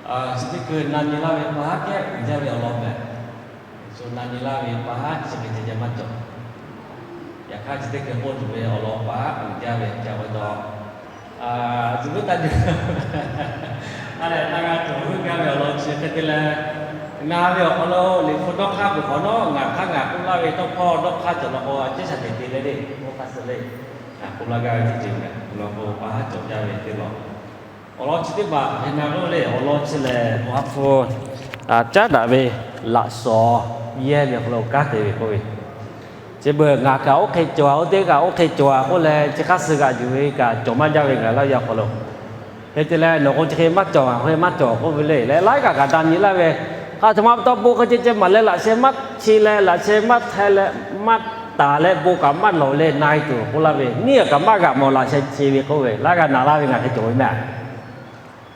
Chi teˇ hkui na nyi laˇ ve pa haˉ kehˉ uiˍ jaˇ ve awˬ lawn mehˬ. Shu na nyi laˇ ve pa haˉ chi hk'e ceh ceh maˇ cawˬ. Yaꞈ hk'aˇ chi teˇ hkui k'oˆ tuˬ ve awˬ lawn pa haˉ uiˍ jaˇ ve ca ve taw, zuhꞈ ve taˇ nyi a lehˬ na g'a tuˬ ve g'a ve awˬ lawn chi hk'e te leh, na ve awˬ hk'aw lo Liꞈ hpu dawˇ hk'aˇ peuˬ hk'awꞈ nawˉ ngaˬ hk'aˇ ngaˬ k'oˆ laˇ ve tawˇ hkawˇ dawˇ hk'aˇ cawˬ law k'o, a ciˉ shaˍ teꞈ te leh le, oˇ hk'aˇ suh le, ngaˬ k'oˆ laˇ gaˇ ve teˇ ceuˬ mehˬ. Awˬ lawn k'o pa haˉ cawˬ jaˇ ve teˇ law. Awˬ lawn chi teˇ hpaˍ hk'e na k'oˆ ve le, awˬ lawn chi lehˬ, Awˬ ha hpu caˉ daꞈ ve laꞈ shawnˍ yehˇ ve hk'aw lo kanˉ te ve k'oˆ ve, chi beuꞈ ngaˬ kaꞈ oˇ hk'e cawˬ a, oˇ teˇ kaꞈ oˇ hk'e cawˬ a k'oˆ leh, chi hk'aˇ suh g'aꞈ yuˬ ve kaꞈ cawˬ maˇ jaˇ ve ngaˬ laˇ yaˇ awˬ hk'aw lo. Hk'e te leh nawˬ k'o chi hk'e maˇ cawˬ, ngaˬ hk'e maˇ cawˬ k'oˆ ve le. Leh laiˉ kaꞈ kaꞈ na nyi laˇ ve, hk'aˬ htoꞈ ma pa taw bon hk'e ceh ceh maˍ leh laꞈ sheh maˇ chi leh laꞈ sheh maˇ hte leh maˇ taˍ leh bon kaꞈ maˇ lawˬ leh na e tuˬ k'oˆ laˇ ve, neˇ a kaꞈ maˇ g'aꞈ mawˬ laꞈ sheh chi ve k'oˆ ve, laiˉ g'aˇ na laˇ ve ngaˬ hk'e cawˬ ve mehˬ.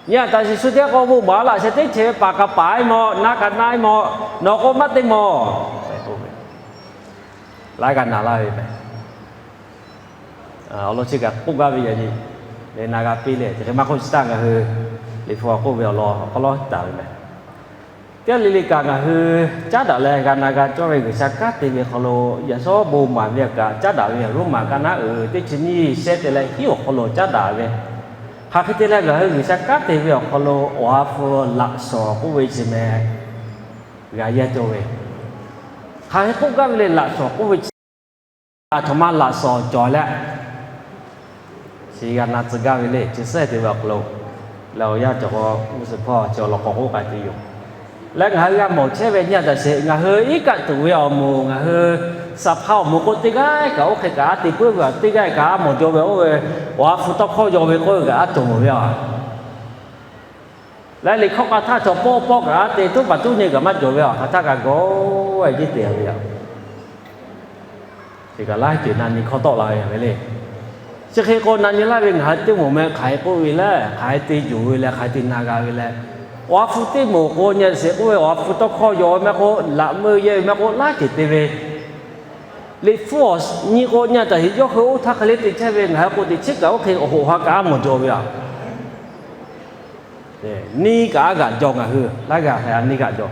Nyi a taꞈ shiˍ shu teˇ k'o bon maˍ laꞈ sheh teˇ ceuˬ ve paˍ kaꞈ paˍ e mawˬ, na kaꞈ na e mawˬ, nawˬ k'o maˇ te mawˬ tehꞈ k'oˆ ve, laiˉ g'aˇ na laˇ ve mehˬ. Awˬ lawn chi kaꞈ k'oˆ gaˇ ve yaꞈ nyi, leh na g'a piˇ leh, chi hk'e maˇ k'oˆ chi htaˇ ngaˬ hui Liꞈ hpu awˬ k'oˆ ve awˬ lawn awˬ hk'aw lo taˍ ve mehˬ. Teˇ g'aˇ le le kaꞈ ngaˬ hui caˉ daꞈ leh g'a na g'a cawˇ ve G'uiˬsha kanˉ te ve hk'aw lo, yaꞈ shawˉ bon maˍ ve kaꞈ caˉ daꞈ ve, Roˉmaꞈ ka naˉ uiˍ teˇ chi nyiˇ shehˆ te leh hiˉ awˬ hk'aw lo caˉ daꞈ ve, hk'aˬ hk'e te leh ngaˬ hui G'uiˬsha kanˉ te ve awˬ hk'aw lo Awˬ ha hpu laꞈ shawnˍ k'oˆ ve chi mehˬ g'a yehˇ cawˇ ve. Hk'aˬ hk'e k'oˆ gaˇ ve le, laꞈ shawnˍ k'oˆ ve chi aˬ htoꞈ ma laꞈ shawnˍ cawˬ leh, chi g'a na tcuh gaˇ ve le. Chi suhˉ te ve awˬ hk'aw lo leh awˬ yanˇ cawˬ k'o, g'uˇ suhˍ hpawˇ chi awˬ lawn k'awꞈ k'oˆ k'ai tuˬ yoˬ. Leh ngaˬ hui g'a mawˬ chehˇ ve nyi a taꞈ sheˍ, ngaˬ hui iˉ kaˆ tuˬ ve awˬ moˍ, ngaˬ hui saˍ hpaˇ awˬ moˍ k'o teˇ g'aˇ kaꞈ oˇ hk'e kaꞈ a te puiˉ ve, teˇ g'aˇ kaꞈ a mawˬ jaw ve, oˇ ve Awˬ ha hpu tawˇ hkawˇ yaw ve k'oˆ ve kaꞈ a cawˬ ve a. Leh liꞈ hkawˇ k'a htaˇ chaw pawˆ pawˆ kaꞈ a te tuˉ paˍ tuˉ nyi kaꞈ maˇ cawˬ ve a, hk'aˬ htaˇ kaꞈ gawˬ a jiˇ te ve a. Chi kaꞈ laiˉ ceuˬ na nyi hkawˇ tawˆ la ve le. Chi hk'e k'o na nyi laˇ ve ngaˬ hui teˇ moˍ meh hk'aˬ hk'e k'oˆ ve leh, hk'aˬ hk'e te yuˬ ve leh, hk'aˬ hk'e te na g'a ve leh, Awˬ ha hpu teˇ moˍ k'o nyi a sheˍ k'oˆ ve, Awˬ ha hpu tawˇ hkawˇ yaw ve mehˆ k'o, laꞈ meuˇ yehˇ ve mehˆ k'o, laiˉ ceuˬ te ve Liꞈ hpu awˬ nyi k'o nyi a taꞈ heˍ yawˇ hui oˇ htaˇ hk'e le te chehˇ ve, ngaˬ hui k'o teꞈ chiˉ kaꞈ oˇ hk'e awˬ hoꞈ ha kaꞈ a mawˬ jaw ve a. Neˇ kaꞈ a g'aꞈ jaw ngaˬ hui laiˉ g'aˇ hk'e a neˇ g'aꞈ jaw.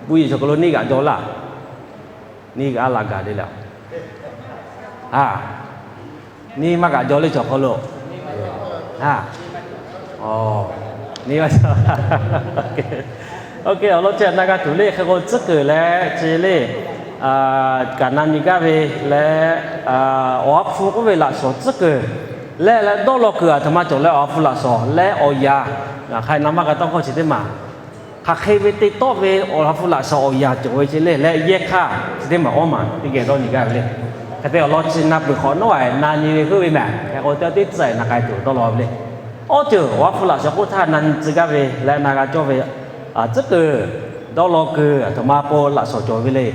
Bon yehˬ chaw hk'aw lo neˇ g'aꞈ jaw laˇ. Neˇ g'aꞈ a laꞈ gaˬ le le. A, neˇ maˇ g'aꞈ jaw le chaw hk'aw lo. A, neˇ maˇ jaw. Oˇ hk'e awˬ lawn chi na g'a tuˬ le hk'e k'o tcuhˉ kuiˬ leh chi le, kaꞈ na nyi gaˇ ve leh, Awˬ ha hpu k'oˆ ve laꞈ shawnˍ tcuhˉ kuiˬ leh leh dawˇ law kuiˬ aˬ htoꞈ ma cawˬ leh Awˬ ha hpu laꞈ shawnˍ leh awˬ yanˍ, ngaˬ hk'a na maˇ g'a tawˇ hkawˇ chi teˇ maˬ hk'aˬ hk'e ve te tawˆ ve Awˬ ha hpu laꞈ shawnˍ awˬ yanˍ cawˬ ve chi le leh yehˇ hk'aˇ chi teˇ maˬ awˬ maˬ teˇ geh dawˇ nyi gaˇ ve le. Hk'e te awˬ lawn chi na peuˬ hk'awꞈ nawˉ a na nyi ve heuˆ ve mehˬ. Hk'e k'o teˇ teˇ tcuhˉ na k'ai tuˬ dawˇ law ve le. Awˬ ceuˬ Awˬ ha hpu laꞈ shawnˍ k'oˆ htaˇ na nyi tcuh gaˇ ve leh na g'a cawˇ ve, tcuhˉ kuiˬ, dawˇ law kuiˬ aˬ htoꞈ ma pon laꞈ shawnˍ cawˬ ve le.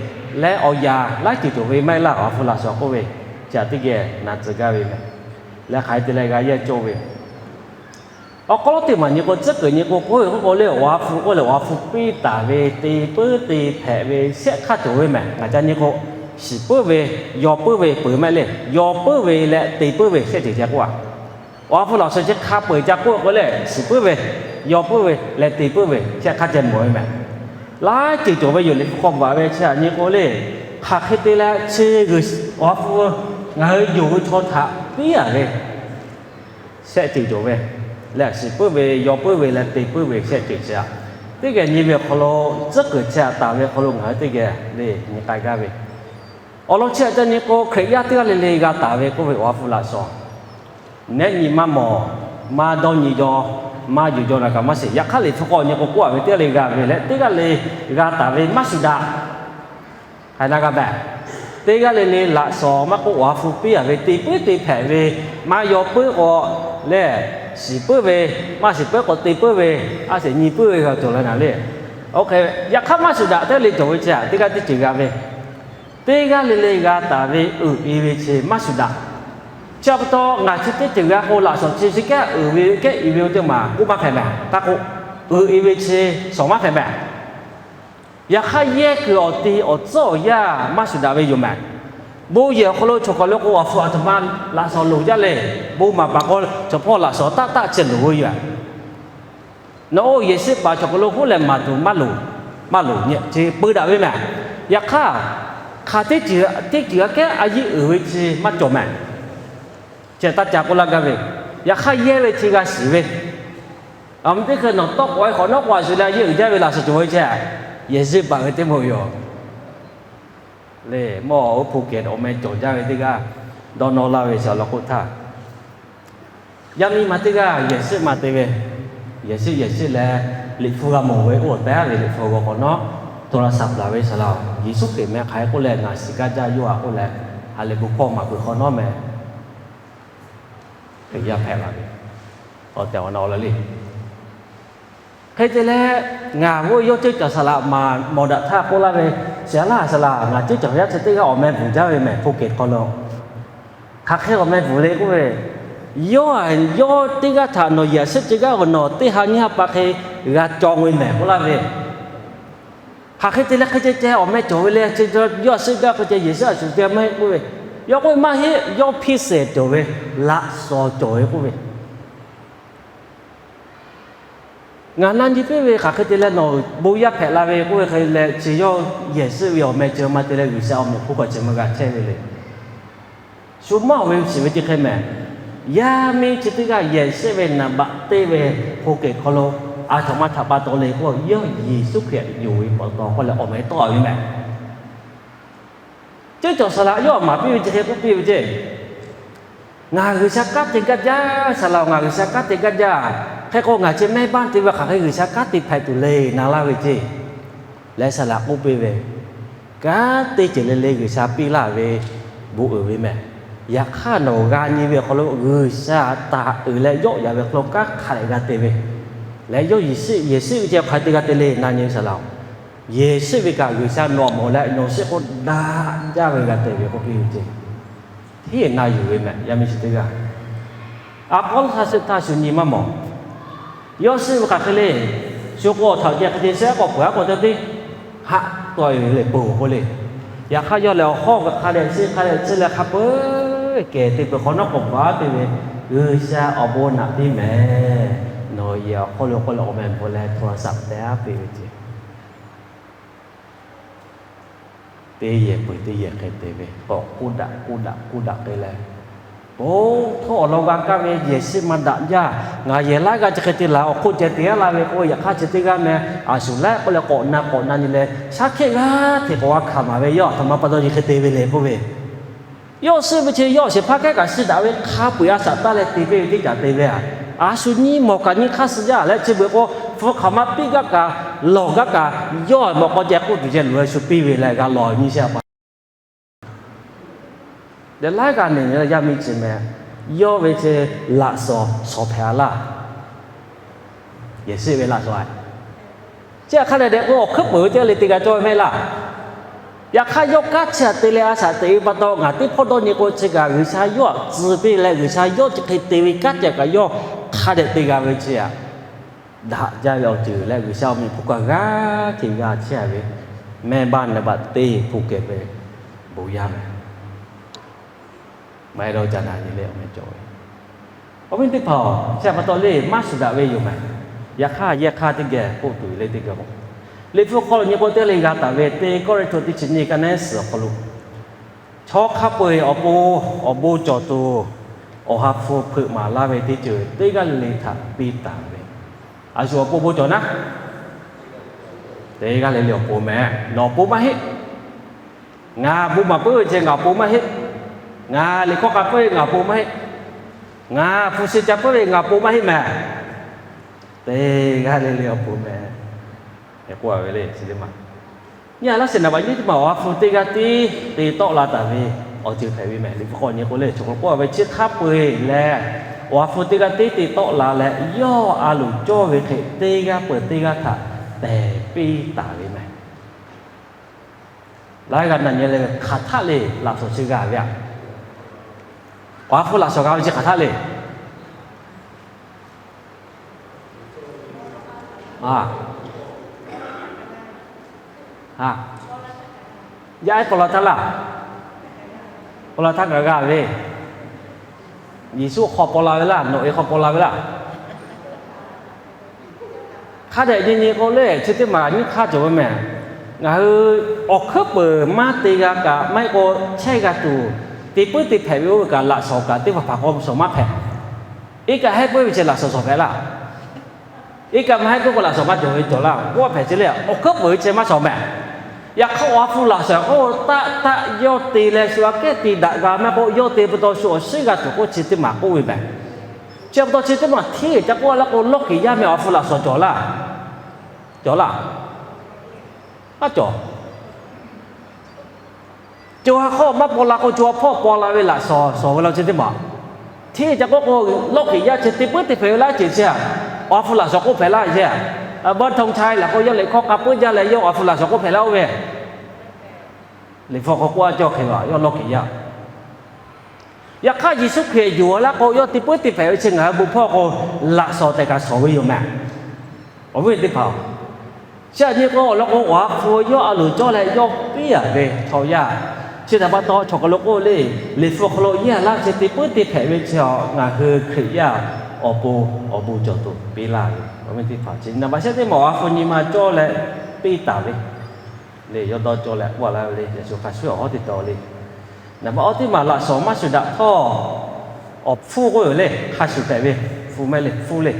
Leh awˬ yanˍ laiˉ ceuˬ cawˬ ve maˇ heˆ laˇ Awˬ ha hpu laꞈ shawnˍ k'oˆ ve, chi htaꞈ teˇ geh na tcuh gaˇ ve mehˬ. Leh hk'aˬ hk'e te leh g'a yehˇ cawˇ ve awˬ hk'aw lo teˇ maˬ nyi k'o tcuhˉ kuiˬ nyi k'o k'oˆ ve k'oˆ k'o le, Awˬ ha hpu k'oˆ leh Awˬ ha hpu piˇ taˍ ve te puiˉ te hpehꞈ ve shehˆ hk'aˇ cawˬ ve mehˬ. Ngaˬ ca nyi k'o, shiˍ puiˉ ve, yaw puiˉ ve peuˬ maˇ heˆ le. Yaw puiˉ ve leh te puiˉ ve shehˆ ceuˬ ceh k'oˆ a. Awˬ ha hpu laꞈ shawnˍ chi hk'a peu-eˬ ca k'oˆ k'o le, shiˍ puiˉ ve, yaw puiˉ ve leh te puiˉ ve shehˆ hk'aˇ ceh mawˬ ve mehˬ. Laiˉ ceuˬ cawˬ ve yoˬ. Liꞈ hpu hk'aw bvuhꞈ ve chi htaꞈ nyi k'o le, hk'aˬ hk'e te leh chi g'uiˬ Awˬ ha hpu ngaˬ hui yonˍ ve chaw htaꞈ piˇ a ve shehˆ ceuˬ cawˬ ve, leh shiˍ puiˉ ve, yaw puiˉ ve leh te puiˉ ve shehˆ ceuˬ chi a. Teˇ geh nyi ve awˬ hk'aw lo tcuhˉ kuiˬ chi htaꞈ taˍ ve awˬ hk'aw lo ngaˬ hui teˇ geh le nyi k'ai gaˇ ve. Awˬ lawn chi htaꞈ ca nyi k'o, Hkriꞈ yaˇ teˇ g'aˇ le le g'a taˍ ve k'oˆ ve Awˬ ha hpu laꞈ shawnˍ nehˉ nyi maˇ mawˬ, maˇ dawˇ nyi jaw, maˇ yuˬ jaw na kaꞈ maˇ sheˍ. Yaꞈ hk'aˇ Liꞈ hpu k'awꞈ nyi k'o k'oˆ a ve teˇ g'aˇ le g'a ve leh teˇ g'aˇ le g'a taˍ ve maˇ shuˍ daꞈ. Hk'aˬ na g'a mehˬ. Teˇ g'aˇ le le laꞈ shawnˍ maˇ k'oˆ Awˬ ha hpu piˇ a ve te puiˉ te hpehꞈ ve, maˇ yaw puiˉ k'o leh shiˍ puiˉ ve, maˇ shiˍ puiˉ k'o te puiˉ ve, a sheˍ nyi puiˉ ve g'a cawˬ la naˍ le. Oˇ hk'e yaꞈ hk'aˇ maˇ shuˍ daꞈ teˇ g'aˇ le cawˬ ve chi htaꞈ teˇ g'aˇ teˇ ceuˬ g'a ve, teˇ g'aˇ le le g'a taˍ ve uiˍ e ve chi maˇ shuˍ daꞈ. Chi pa taw ngaˬ chi teˇ ceuˬ g'a k'o laꞈ shawnˍ chi chi kehˉ uiˍ ve kehˉ i ve oˇ teˇ maˬ k'oˆ maˇ hpehꞈ mehˬ. Htaˇ k'o, uiˍ e ve chi shawˍ maˇ hpehꞈ mehˬ. Yaꞈ hk'aˇ yehˇ kuiˬ awˬ te awˬ tcuhˉ awˬ yanˇ maˇ shuˍ daꞈ ve yoˬ mehˬ. Bon yehˬ awˬ hk'aw lo chaw hk'aˬ lo k'o Awˬ ha hpu aˬ htoꞈ ma laꞈ shawnˍ loˍ jaˇ le. Bon maˍ paˍ k'o chaw hpawˇ laꞈ shawnˍ taˆ taˆ ceh loˍ ve yoˬ. Nawˬ oˇ yehˬ shiˆ paˍ cawˬ hk'aw lo hoˉ leh maˍ tuˬ maˇ loˍ, maˇ loˍ nyi ce peu daꞈ ve mehˬ. Yaꞈ hk'aˇ, hk'aˬ teˇ ceuˬ, teˇ ceuˬ aꞈ kehˉ a yiˇ uiˍ ve chi maˇ cawˬ mehˬ. Chi taˇ ca k'oˆ laˇ gaˇ ve, yaꞈ hk'aˇ yehˇ ve chi g'a shiˍ ve, a mvuhˇ teˇ hk'e nawˬ tawˇ k'awꞈ e hk'awꞈ nawˉ k'awꞈ a shuˍ leh a yiˇ uiˍ jaˇ ve laꞈ shawˍ cawˬ ve chi, yehˬ shiˆ paˍ ve teˇ moˍ yoˬ. Le, mawˇ oˉ hpu kehˬ awˬ meh cawˬ jaˇ ve teˇ g'aˇ dawˇ nawˇ laˇ ve shaˍ laꞈ k'oˆ htaˇ, yaˇ miˇ ma teˇ g'aˇ yehˬ shiˆ ma te ve, yehˬ shiˆ yehˬ shiˆ leh, Liꞈ hpu g'a mawˬ ve oˇ awˬ tehˉ ve Liꞈ hpu g'aw hk'awꞈ nawˉ, hto la saˍ laˍ ve shaˍ laꞈ-oˬ, Yeˍsuˆ Hkriꞈ meh hk'aˬ hk'e k'oˆ leh ngaˬ shiˍ gaˇ jaˇ yoˬ a k'oˆ leh, ha lehˬ bon hkawˇ maˍ peuˬ hk'awꞈ nawˉ meh Hkriꞈ yaˇ hpehꞈ la ve, awˬ tehˬ awˬ na awˬ la le. Hk'e te leh, ngaˬ g'oˇ yawˇ ceuˇ caˬ saˍ laꞈ maˍ mawˬ daꞈ htaˇ k'oˆ laˇ ve, Saˍ laꞈ, saˍ laꞈ, ngaˬ ceuˇ caˬ yaˇ chi teˇ g'aˇ awˬ meh bvuhˬ jaˇ ve mehˬ hpu kehˬ hk'aw lo. Hk'aˬ hk'e awˬ meh bvuhˬ le k'oˆ ve, yawˇ, yawˇ teˇ g'aˇ htaꞈ nawˬ yehˬ shiˆ ceuˇ gaˇ ve nawˬ teˇ ha nyiˇ ha pa hk'e g'a cawˬ ve mehˬ k'oˆ laˇ ve. Hk'aˬ hk'e te leh hk'e ceh ceh awˬ meh cawˬ ve le, yawˇ a shiˆ gaˇ hk'e ceh yehˬ shiˆ a shuˍ te maˇ heˆ k'oˆ ve. Yawˇ k'oˆ ve maˇ heˆ, yawˇ hpiˇ shehˍ cawˬ ve, laꞈ shawˍ cawˬ ve k'oˆ ve. Ngaˬ na nyi piˇ ve hk'aˬ hk'e te leh nawˬ bon yaˇ hpehꞈ la ve k'oˆ ve hk'e leh, chi yawˇ yehˬ shiˆ ve awˬ meh ceuˬ ma te leh G'uiˬsha awˬ meh hpu hk'aw ceh ma g'a chehˇ ve le. Shu maˇ awˬ ve shiˍ ve teˇ hk'e mehˬ. Yaˇ miˇ chi teˇ g'aˇ yehˬ shiˆ ve naˍ baꞈ te ve hpu kehˬ hk'aw lo a htoꞈ ma htaꞈ pa taw le k'o, yawˇ Yeˍsuˆ Hkriꞈ yonˍ ve pa taw k'oˆ leh awˬ meh tawˆ a ve mehˬ. Ceuˇ caˬ saˍ laꞈ yawˇ maˍ piˇ ve chi hk'e k'oˆ piˇ ve ceˇ, Ngaˬ G'uiˬsha kanˉ te gaˇ jaˇ, saˍ laꞈ-oˬ, ngaˬ G'uiˬsha kanˉ te gaˇ jaˇ. Hk'e k'o, ngaˬ chi mehˇ baˆ te ve hk'aˬ hk'e G'uiˬsha kanˉ te hpehꞈ tuˬ le na laˇ ve ceˇ. Leh saˍ laꞈ k'oˆ piˇ ve, Kanˉ teˇ ceuˬ le le G'uiˬsha piˇ laˇ ve bon uiˍ ve mehˬ. Yaꞈ hk'aˇ, nawˬ g'a nyi ve awˬ hk'aw lo G'uiˬsha taˍ uiˍ leh yawˆ yan ve hk'aw lo kanˉ hk'a dehꞈ g'a te ve leh, yawˇ Yeˍsuˆ, Yeˍsuˆ ve ceh hk'aˬ hk'e te g'a te le na nyi ve saˍ laꞈ-oˬ. Yeˍsuˆ ve kaꞈ G'uiˬsha nawˬ mawˬ leh nawˬ shiˆ k'oˆ daꞈ jaˇ ve g'a te ve k'oˆ piˇ ve ceˇ. Hteˇ na yuˬ ve mehˬ, yaˇ miˇ chi teˇ g'aˇ. Aˬ k'awˉ hk'aˇ suh htaˇ shu nyi maˇ mawˬ. Yawˇ shiˆ ve hk'aˬ hk'e le. Shu k'o awˬ htaꞈ ceh hk'e te shehˉ k'awꞈ peuˬ aˉ k'o te teˇ haˆ tawˆ e ve le peuˬ k'oˆ le. Yaꞈ hk'aˇ yawˇ lehˬ awˬ hawˉ ve hk'a dehꞈ shiˆ hk'a dehꞈ shiˆ leh hk'a peu kehˬ te peuˬ hk'awꞈ nawˉ k'awꞈ baˬ te ve, G'uiˬsha awˬ bon naꞈ piˇ mehˬ. Nawˬ yehˬ awˬ hk'aw lo k'oˆ leh awˬ meh bvuhˬ leh hto la saˍ teh aˉ piˇ ve ceˇ. Teˇ yehˬ peuˬ teˇ yehˬ hk'e te ve k'awꞈ k'oˆ daꞈ k'oˆ daꞈ k'oˆ daꞈ k'e leh, Oˇ, htawˇ awˬ lawn g'a kaˇ ve yehˬ shiˆ maˇ daꞈ jaˇ. Ngaˬ yehˬ laiˉ g'aˇ chi hk'e te laˬ awˬ hk'oˆ ceh te aˉ la ve k'o, yaꞈ hk'aˇ chi teˇ g'aˇ meh a shuˍ laiˉ k'oˆ leh k'awꞈ na k'awꞈ na nyi leh shaˉ hkiˆ g'aˇ hteꞈ k'awꞈ g'a hkanˍ maˍ ve, yawˇ aˬ htoꞈ ma pa taw nyi hk'e te ve le k'oˆ ve. Yawˇ shiˆ ve chi yawˇ awˬ shehˍ hpaˇ kehˉ kaꞈ shiˆ daꞈ ve hk'a peu-eˬ a shaꞈ taˇ leh te piˇ ve teˇ caꞈ te ve a. A shu nyi mawˬ kaꞈ nyi hk'aˇ suh jaˇ leh chi beuꞈ k'o, hpu hk'aˬ ma piˇ gaˇ kaꞈ, lawˬ gaˇ kaꞈ, yawˇ mawꞈ k'aw ceh k'oˆ tuˬ ceh loꞈ e shu piˇ ve leh g'a lawˬ nyi shehˍ hpaˇ. Leh laiˉ g'aˇ neˬ nyi yaˇ miˇ chi meh, yawˇ ve chi laꞈ shawˍ shawˍ hpehꞈ a laˇ. Yehˬ shiˆ ve laꞈ shawˍ a. Chi hk'a dehꞈ dehꞈ k'o awˬ hkuiˉ peuˬ ve teˇ g'aˇ le te g'a cawˇ ve mehˆ laˇ. Yaꞈ hk'aˇ yawˇ kanˉ chi htaꞈ te leh a shaꞈ teꞈ ve pa taw, ngaˬ teˇ hpawˇ dawˇ nyi k'o chi kaꞈ G'uiˬsha yawˇ htaꞈ tcuh piˇ leh G'uiˬsha yawˇ chi hk'e te ve kanˉ ceh kaꞈ yawˇ hk'a dehꞈ te g'a ve chi htaꞈ daꞈ jaˇ ve awˬ ceuˬ leh G'uiˬsha awˬ meh hpu kaꞈ g'aˇ hteꞈ g'a chehˇ ve, mehˇ baˆ naˍ baꞈ teˇ hpu kehˬ ve bon yaˇ mehˬ. Maˇ heˆ lawˇ ca na nyi leh awˬ meh cawˬ ve. Awˬ viˉ teˇ hpaˍ-oˬ, chi htaꞈ pa taw le maˇ shuˍ daꞈ ve yoˬ mehˬ. Yaꞈ hk'aˇ yehˇ hk'aˇ teˇ geh k'oˆ tuˬ le teˇ geh k'o, Liꞈ hpu hk'aw lo nyi k'o teˇ g'aˇ le g'a taˍ ve, Teˇ Kawˇrenˍhtuˆ teˇ chi nyiˇ ka neˉ suhˍ awˬ hk'aw lo, chaw hk'a peu-eˬ awˬ pon awˬ bon cawˬ tuˬ, Awˬ ha hpu hpeuꞈ maˍ laˇ ve teˇ ceuˬ teˇ g'aˇ le le htaꞈ piˇ taˍ ve. A shu awˬ pon bon cawˬ naˉ, teˇ g'aˇ le le awˬ pon mehˬ. Nawˬ awˬ pon maˇ heˆ. Ngaˬ bon maˍ puiˉ ve ceh ngaˬ awˬ pon maˇ heˆ. Ngaˬ liꞈ hkawˇ k'a puiˉ ve ngaˬ awˬ pon maˇ heˆ. Ngaˬ hpu shi ca puiˉ ve ngaˬ awˬ pon maˇ heˆ mehˬ. Teˇ g'aˇ le le awˬ pon mehˬ. K'oˆ a ve le chi teˇ maˬ, nyi a laˇ shiˍ naˍ baꞈ nyiˇ teˇ maˬ Awˬ ha hpu teˇ g'aˇ tiˉ te tawˆ la taˍ ve awˬ ceuˬ hpehꞈ ve mehˬ. Liꞈ hpu k'awꞈ nyi k'o le, chi k'oˆ a ve chi hk'a peu-eˬ leh Awˬ ha hpu teˇ g'aˇ tiˉ te tawˆ la leh, yawˇ a loˍ cawˇ ve hk'e teˇ g'aˇ peuˬ teˇ g'aˇ htaꞈ tehˬ piˇ taˍ ve mehˬ. Laiˉ g'aˇ na nyi leh hk'aˬ htaˆ le laꞈ shawˍ chi g'a ve a. Awˬ ha hpu laꞈ shawˍ g'a ve chi hk'aˬ htaˆ le. A, a, yaˇ ehˉ paw la htaˇ laˇ, paw la htaˇ kaꞈ g'a ve. Yeˍsuˆ hk'aw paw la ve laˇ, nawˬ e hk'aw paw la ve laˇ. Hk'a dehꞈ nyi nyi k'o le, chi teˇ maˬ nyiˇ hk'aˇ cawˬ ve mehˍ. Ngaˬ hui awˬ hkuiˉ peuˬ maˇ te g'a kaꞈ, maˇ heˆ k'o chehˇ g'a tuˬ, te puiˉ te hpehꞈ ve oˇ ve kaꞈ laꞈ shawnˍ kaꞈ teˇ hpaˍ hpaˍ k'aw shawnˍ maˇ hpehꞈ. Iˉ kaˆ hehˉ puiˉ ve chi laꞈ shawnˍ shawnˍ hpehꞈ laˇ. Iˉ kaˆ maˇ hehˉ puiˉ k'o laꞈ shawnˍ maˇ cawˬ ve cawˬ laˇ. K'oˆ hpehꞈ chi le, awˬ hkuiˉ peuˬ ve chi maˇ shawnˍ mehˍ. Yaꞈ hk'aˇ awˬ ha hpu laꞈ shawnˍ k'o, taˆ taˆ yawˇ te leh shu aꞈ kehˉ te daꞈ g'a mehˍ k'o, yawˇ te pa taw shu awˬ shiˉ g'a tuˬ k'oˆ chi teˇ maˬ k'oˆ ve mehˍ. Chi pa taw chi teˇ maˬ hteˇ ca k'oˆ laˇ k'o, lawˇ kiˬ yaˇ mehˍ awˬ ha hpu laꞈ shawnˍ cawˬ laˇ. Cawˬ laˇ. Maˇ cawˬ. Co ha hk'awˇ maˇ paw la k'o, co ha hpawˇ paw la ve laꞈ shawnˍ shawnˍ ve la chi teˇ maˬ. Hteˇ ca k'oˆ k'o, lawˇ kiˬ yaˇ chi te puiˉ te hpehꞈ ve laˇ ceuˬ chi, awˬ ha hpu laꞈ shawnˍ k'oˆ hpehꞈ laˇ yehˬ. Baˆ htoˆ chaiˇ laꞈ k'o, yawˇ lehˬ hkawˇ k'a puiˉ jaˇ leh yawˇ awˬ ha hpu laꞈ shawnˍ k'oˆ hpehꞈ laˇ oˇ ve Liꞈ hpu hk'aw k'oˆ a cawˇ hk'e a, yawˇ lawˇ kiˬ yaˇ. Yaꞈ hk'aˇ Yeˍsuˆ Hkriꞈ yonˍ laˇ k'o, yawˇ te puiˉ te hpehꞈ ve chi ngaˬ hui bon hpawˇ k'o, laꞈ shawnˍ tehꞈ kaꞈ shawnˍ ve yoˬ mehˍ. Awˬ viˉ teˇ hpaˍ-oˬ, chi aꞈ nyi k'o awˬ lawn k'o, awˬ ha hpu yawˇ a loˍ cawˇ leh yawˇ piˇ a ve chaw yaˇ. Chi htaꞈ pa taw chaw hk'aw lo k'oˆ le, Liꞈ hpu hk'aw lo yehˇ laˇ chi te puiˉ te hpehꞈ ve chi a, ngaˬ hui Hkriꞈ yaˇ awˬ pon awˬ bon cawˬ tuˬ piˇ laˇ ve. Awˬ viˉ teˇ hpaˍ, chi naˍ baꞈ shehˆ teˇ maˬ awˬ ha hpu nyi ma cawˇ leh piˇ taˍ ve le, yawˇ dawˇ cawˇ leh k'oˆ laˇ ve le, yaꞈ shu hk'a shuˍ awˬ hawˉ teˇ taw le. Naˍ baꞈ awˬ teˇ maˬ laꞈ shawnˍ maˇ shuˍ daꞈ htawˇ, awˬ hpfuhˇ k'oˆ yoˬ le, hk'a shuˍ hpehꞈ ve hpu mehˍ le, hpfuhˇ le.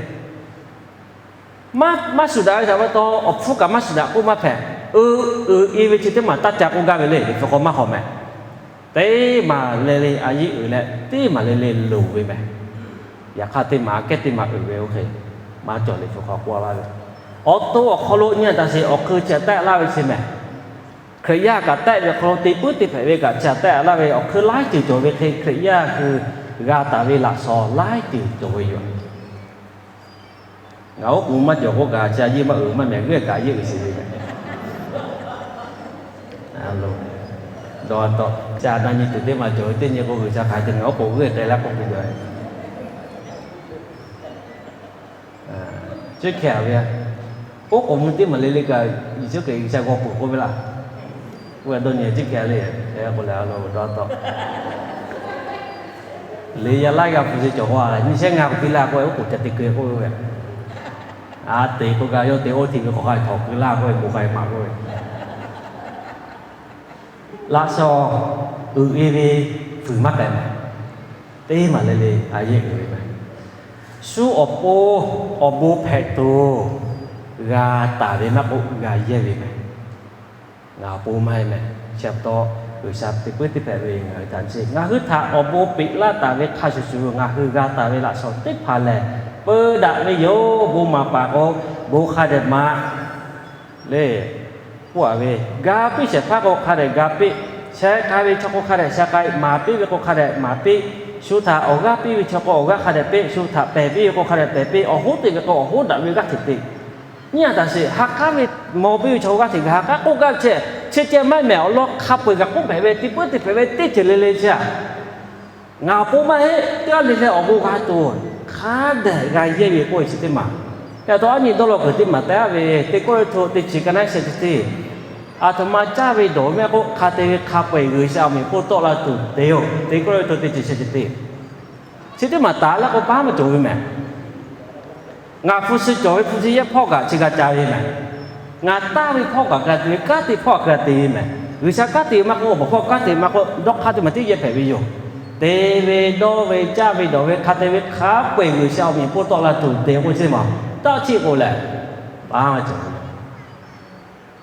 Maˇ shuˍ daꞈ ve htaꞈ pa taw, awˬ hpfuhˇ kaꞈ maˇ shuˍ daꞈ k'oˆ maˇ hpehꞈ. Uiˍ uiˍ e ve chi teˇ maˬ taˇ ca k'oˆ gaˇ ve le, Liꞈ hpu hk'aw maˇ hawˍ mehˍ. Teˇ maˬ le le a yeˆ uiˍ leh, teˇ maˬ le le loˍ ve mehˍ. Yaꞈ hk'aˇ teˇ maˬ aꞈ kehˉ teˇ maˬ uiˍ ve oˇ hk'e maˇ cawˬ, Liꞈ hpu hk'aw k'oˆ laˇ ve. Awˬ to awˬ hk'aw lo nyi a taˍ sheˍ, awˬ hkui chi aꞈ tehˆ laˇ ve chi mehˍ. Hkriꞈ yaˇ kaꞈ tehˆ ve hk'aw lo te puiˉ te hpehꞈ ve kaꞈ chi aꞈ tehˆ laˇ ve, awˬ hkui laiˉ ceuˬ cawˬ ve hk'e Hkriꞈ yaˇ hui g'a taˍ ve laꞈ shawnˍ laiˉ ceuˬ cawˬ ve yoˬ. Ngaˬ oˉ k'oˍ maˇ cawˬ k'oˆ kaꞈ, chi a yeˆ maˇ uiˍ maˇ mehˍ, g'euˆ kaꞈ a yeˆ uiˍ sheˍ ve mehˍ. Dawˇ taw, ca na nyi tuˬ teˇ maˬ cawˬ ve teˇ nyi k'o, G'uiˬsha hk'aˬ hk'e te ngaˬ oˉ k'oˍ g'euˆ k'ai laˇ k'oˆ ve yoˬ. Chi hk'e a ve, oˉ k'oˍ mvuh teˇ maˬ le le kaꞈ, Yeˍsuˆ Hkriꞈ G'uiˬsha g'aw peuˬ k'oˆ ve laˇ. Oˇ ve dawˇ nyi chi hk'e le, k'o leh a lo dawˇ taw, le yaˇ laiˉ g'aˇ hpu ce cawˬ k'o, nyi shehˉ ngaˇ k'oˆ piˇ laˇ k'oˆ ve, oˉ k'oˍ ca te keu k'oˆ ve, a te k'oˆ kaꞈ yawˇ te oˇ hteꞈ ve k'awꞈ k'ai htawꞈ keu laˇ k'oˆ ve, bon k'ai maꞈ k'oˆ ve. Laꞈ shawnˍ uiˍ e ve fuiˍ maˇ k'ai mehˍ. Teˇ maˬ le le a yeˆ uiˍ ve mehˍ. Shu awˬ pon awˬ bon hpehꞈ tuˬ g'a taˍ ve maˇ k'oˆ, g'a yehˇ ve mehˍ. Ngaˬ awˬ pon maˇ heˆ mehˍ. Chi pa taw, G'uiˬsha te puiˉ teˇ hpehꞈ ve ngaˬ hui htaꞈ chi, ngaˬ hui htaꞈ awˬ bon peꞈ laˇ taˍ ve hk'a shuˍ shuˍ, ngaˬ hui g'a taˍ ve laꞈ shawnˍ teˇ hpaˍ lehˬ, peu daꞈ ve yoˬ. Bon maˍ paˍ k'o, bon hk'a dehꞈ maˍ le. K'oˆ a ve, ga piˇ shehˍ hpaˇ k'o hk'a dehꞈ ga piˇ, sheh k'ai ve chaw k'o hk'a dehꞈ sheh k'ai, maˍ piˇ ve k'o hk'a dehꞈ maˍ piˇ, shu htaꞈ awˬ g'aˇ piˇ ve chaw k'o awˬ g'aˇ hk'a dehꞈ piˇ, shu htaꞈ pehˬ piˇ ve k'o hk'a dehꞈ pehˬ piˇ, awˬ hoˉ teꞈ ve k'o awˬ hoˉ daꞈ ve g'aˇ hteꞈ te. Nyi a taˍ sheˍ, ha k'aˉ ve mawˬ piˇ ve chaw g'aˇ hteꞈ g'a ha k'aˉ k'oˆ gaˇ ve chehˇ, chi ceh maˇ mehˍ. Awˬ lawn hk'a peu-eˬ kaꞈ k'oˆ hpehꞈ ve, te puiˉ te hpehꞈ ve teˇ ceuˬ le le chi a, ngaˬ awˬ pon maˇ heˆ. Teˇ g'aˇ le leh awˬ bon g'a tuˬ hk'a dehꞈ g'a yehˇ ve k'oˆ ve chi teˇ maˬ. Yaꞈ taw aˉ nyi dawˇ law kuiˬ teˇ maˬ te aˉ ve, Teˇ Kawˇrenˍhtuˆ teˇ chi ka naˉ sheh chi teˇ, aˬ htoꞈ ma caˇ ve dawˬ mehˆ k'oˆ, hk'a te ve hk'a peu-eˬ G'uiˬsha awˬ meꞈ awˬ hponˇ tawˆ la tuˬ te-oˬ. Teˇ Kawˇrenˍhtuˆ teˇ chi sheh chi teˇ, chi teˇ maˬ taˍ leh k'o paˉ maˇ cawˬ ve mehˍ. Ngaˬ hpu shi cawˬ ve hpu shi yehˇ hpawˇ kaꞈ chi g'a ca ve mehˍ. Ngaˬ taˇ ve hpawˇ kaꞈ g'a te ve, kanˉ te hpawˇ kaꞈ g'a te ve mehˍ. G'uiˬsha kanˉ te ve maˇ k'oˆ, awˬ baˬ hpawˇ kanˉ te maˇ k'oˆ, dawˇ hk'aˇ teˇ maˬ tiˉ yehˇ hpehꞈ ve yoˬ. Te ve, dawˇ ve, caˇ ve dawˬ ve, hk'a te ve hk'a peu-eˬ G'uiˬsha awˬ meꞈ awˬ hponˇ tawˆ la tuˬ te k'oˆ chi maˬ, taˇ chiˆ k'o lehˬ, paˉ maˇ cawˬ ve.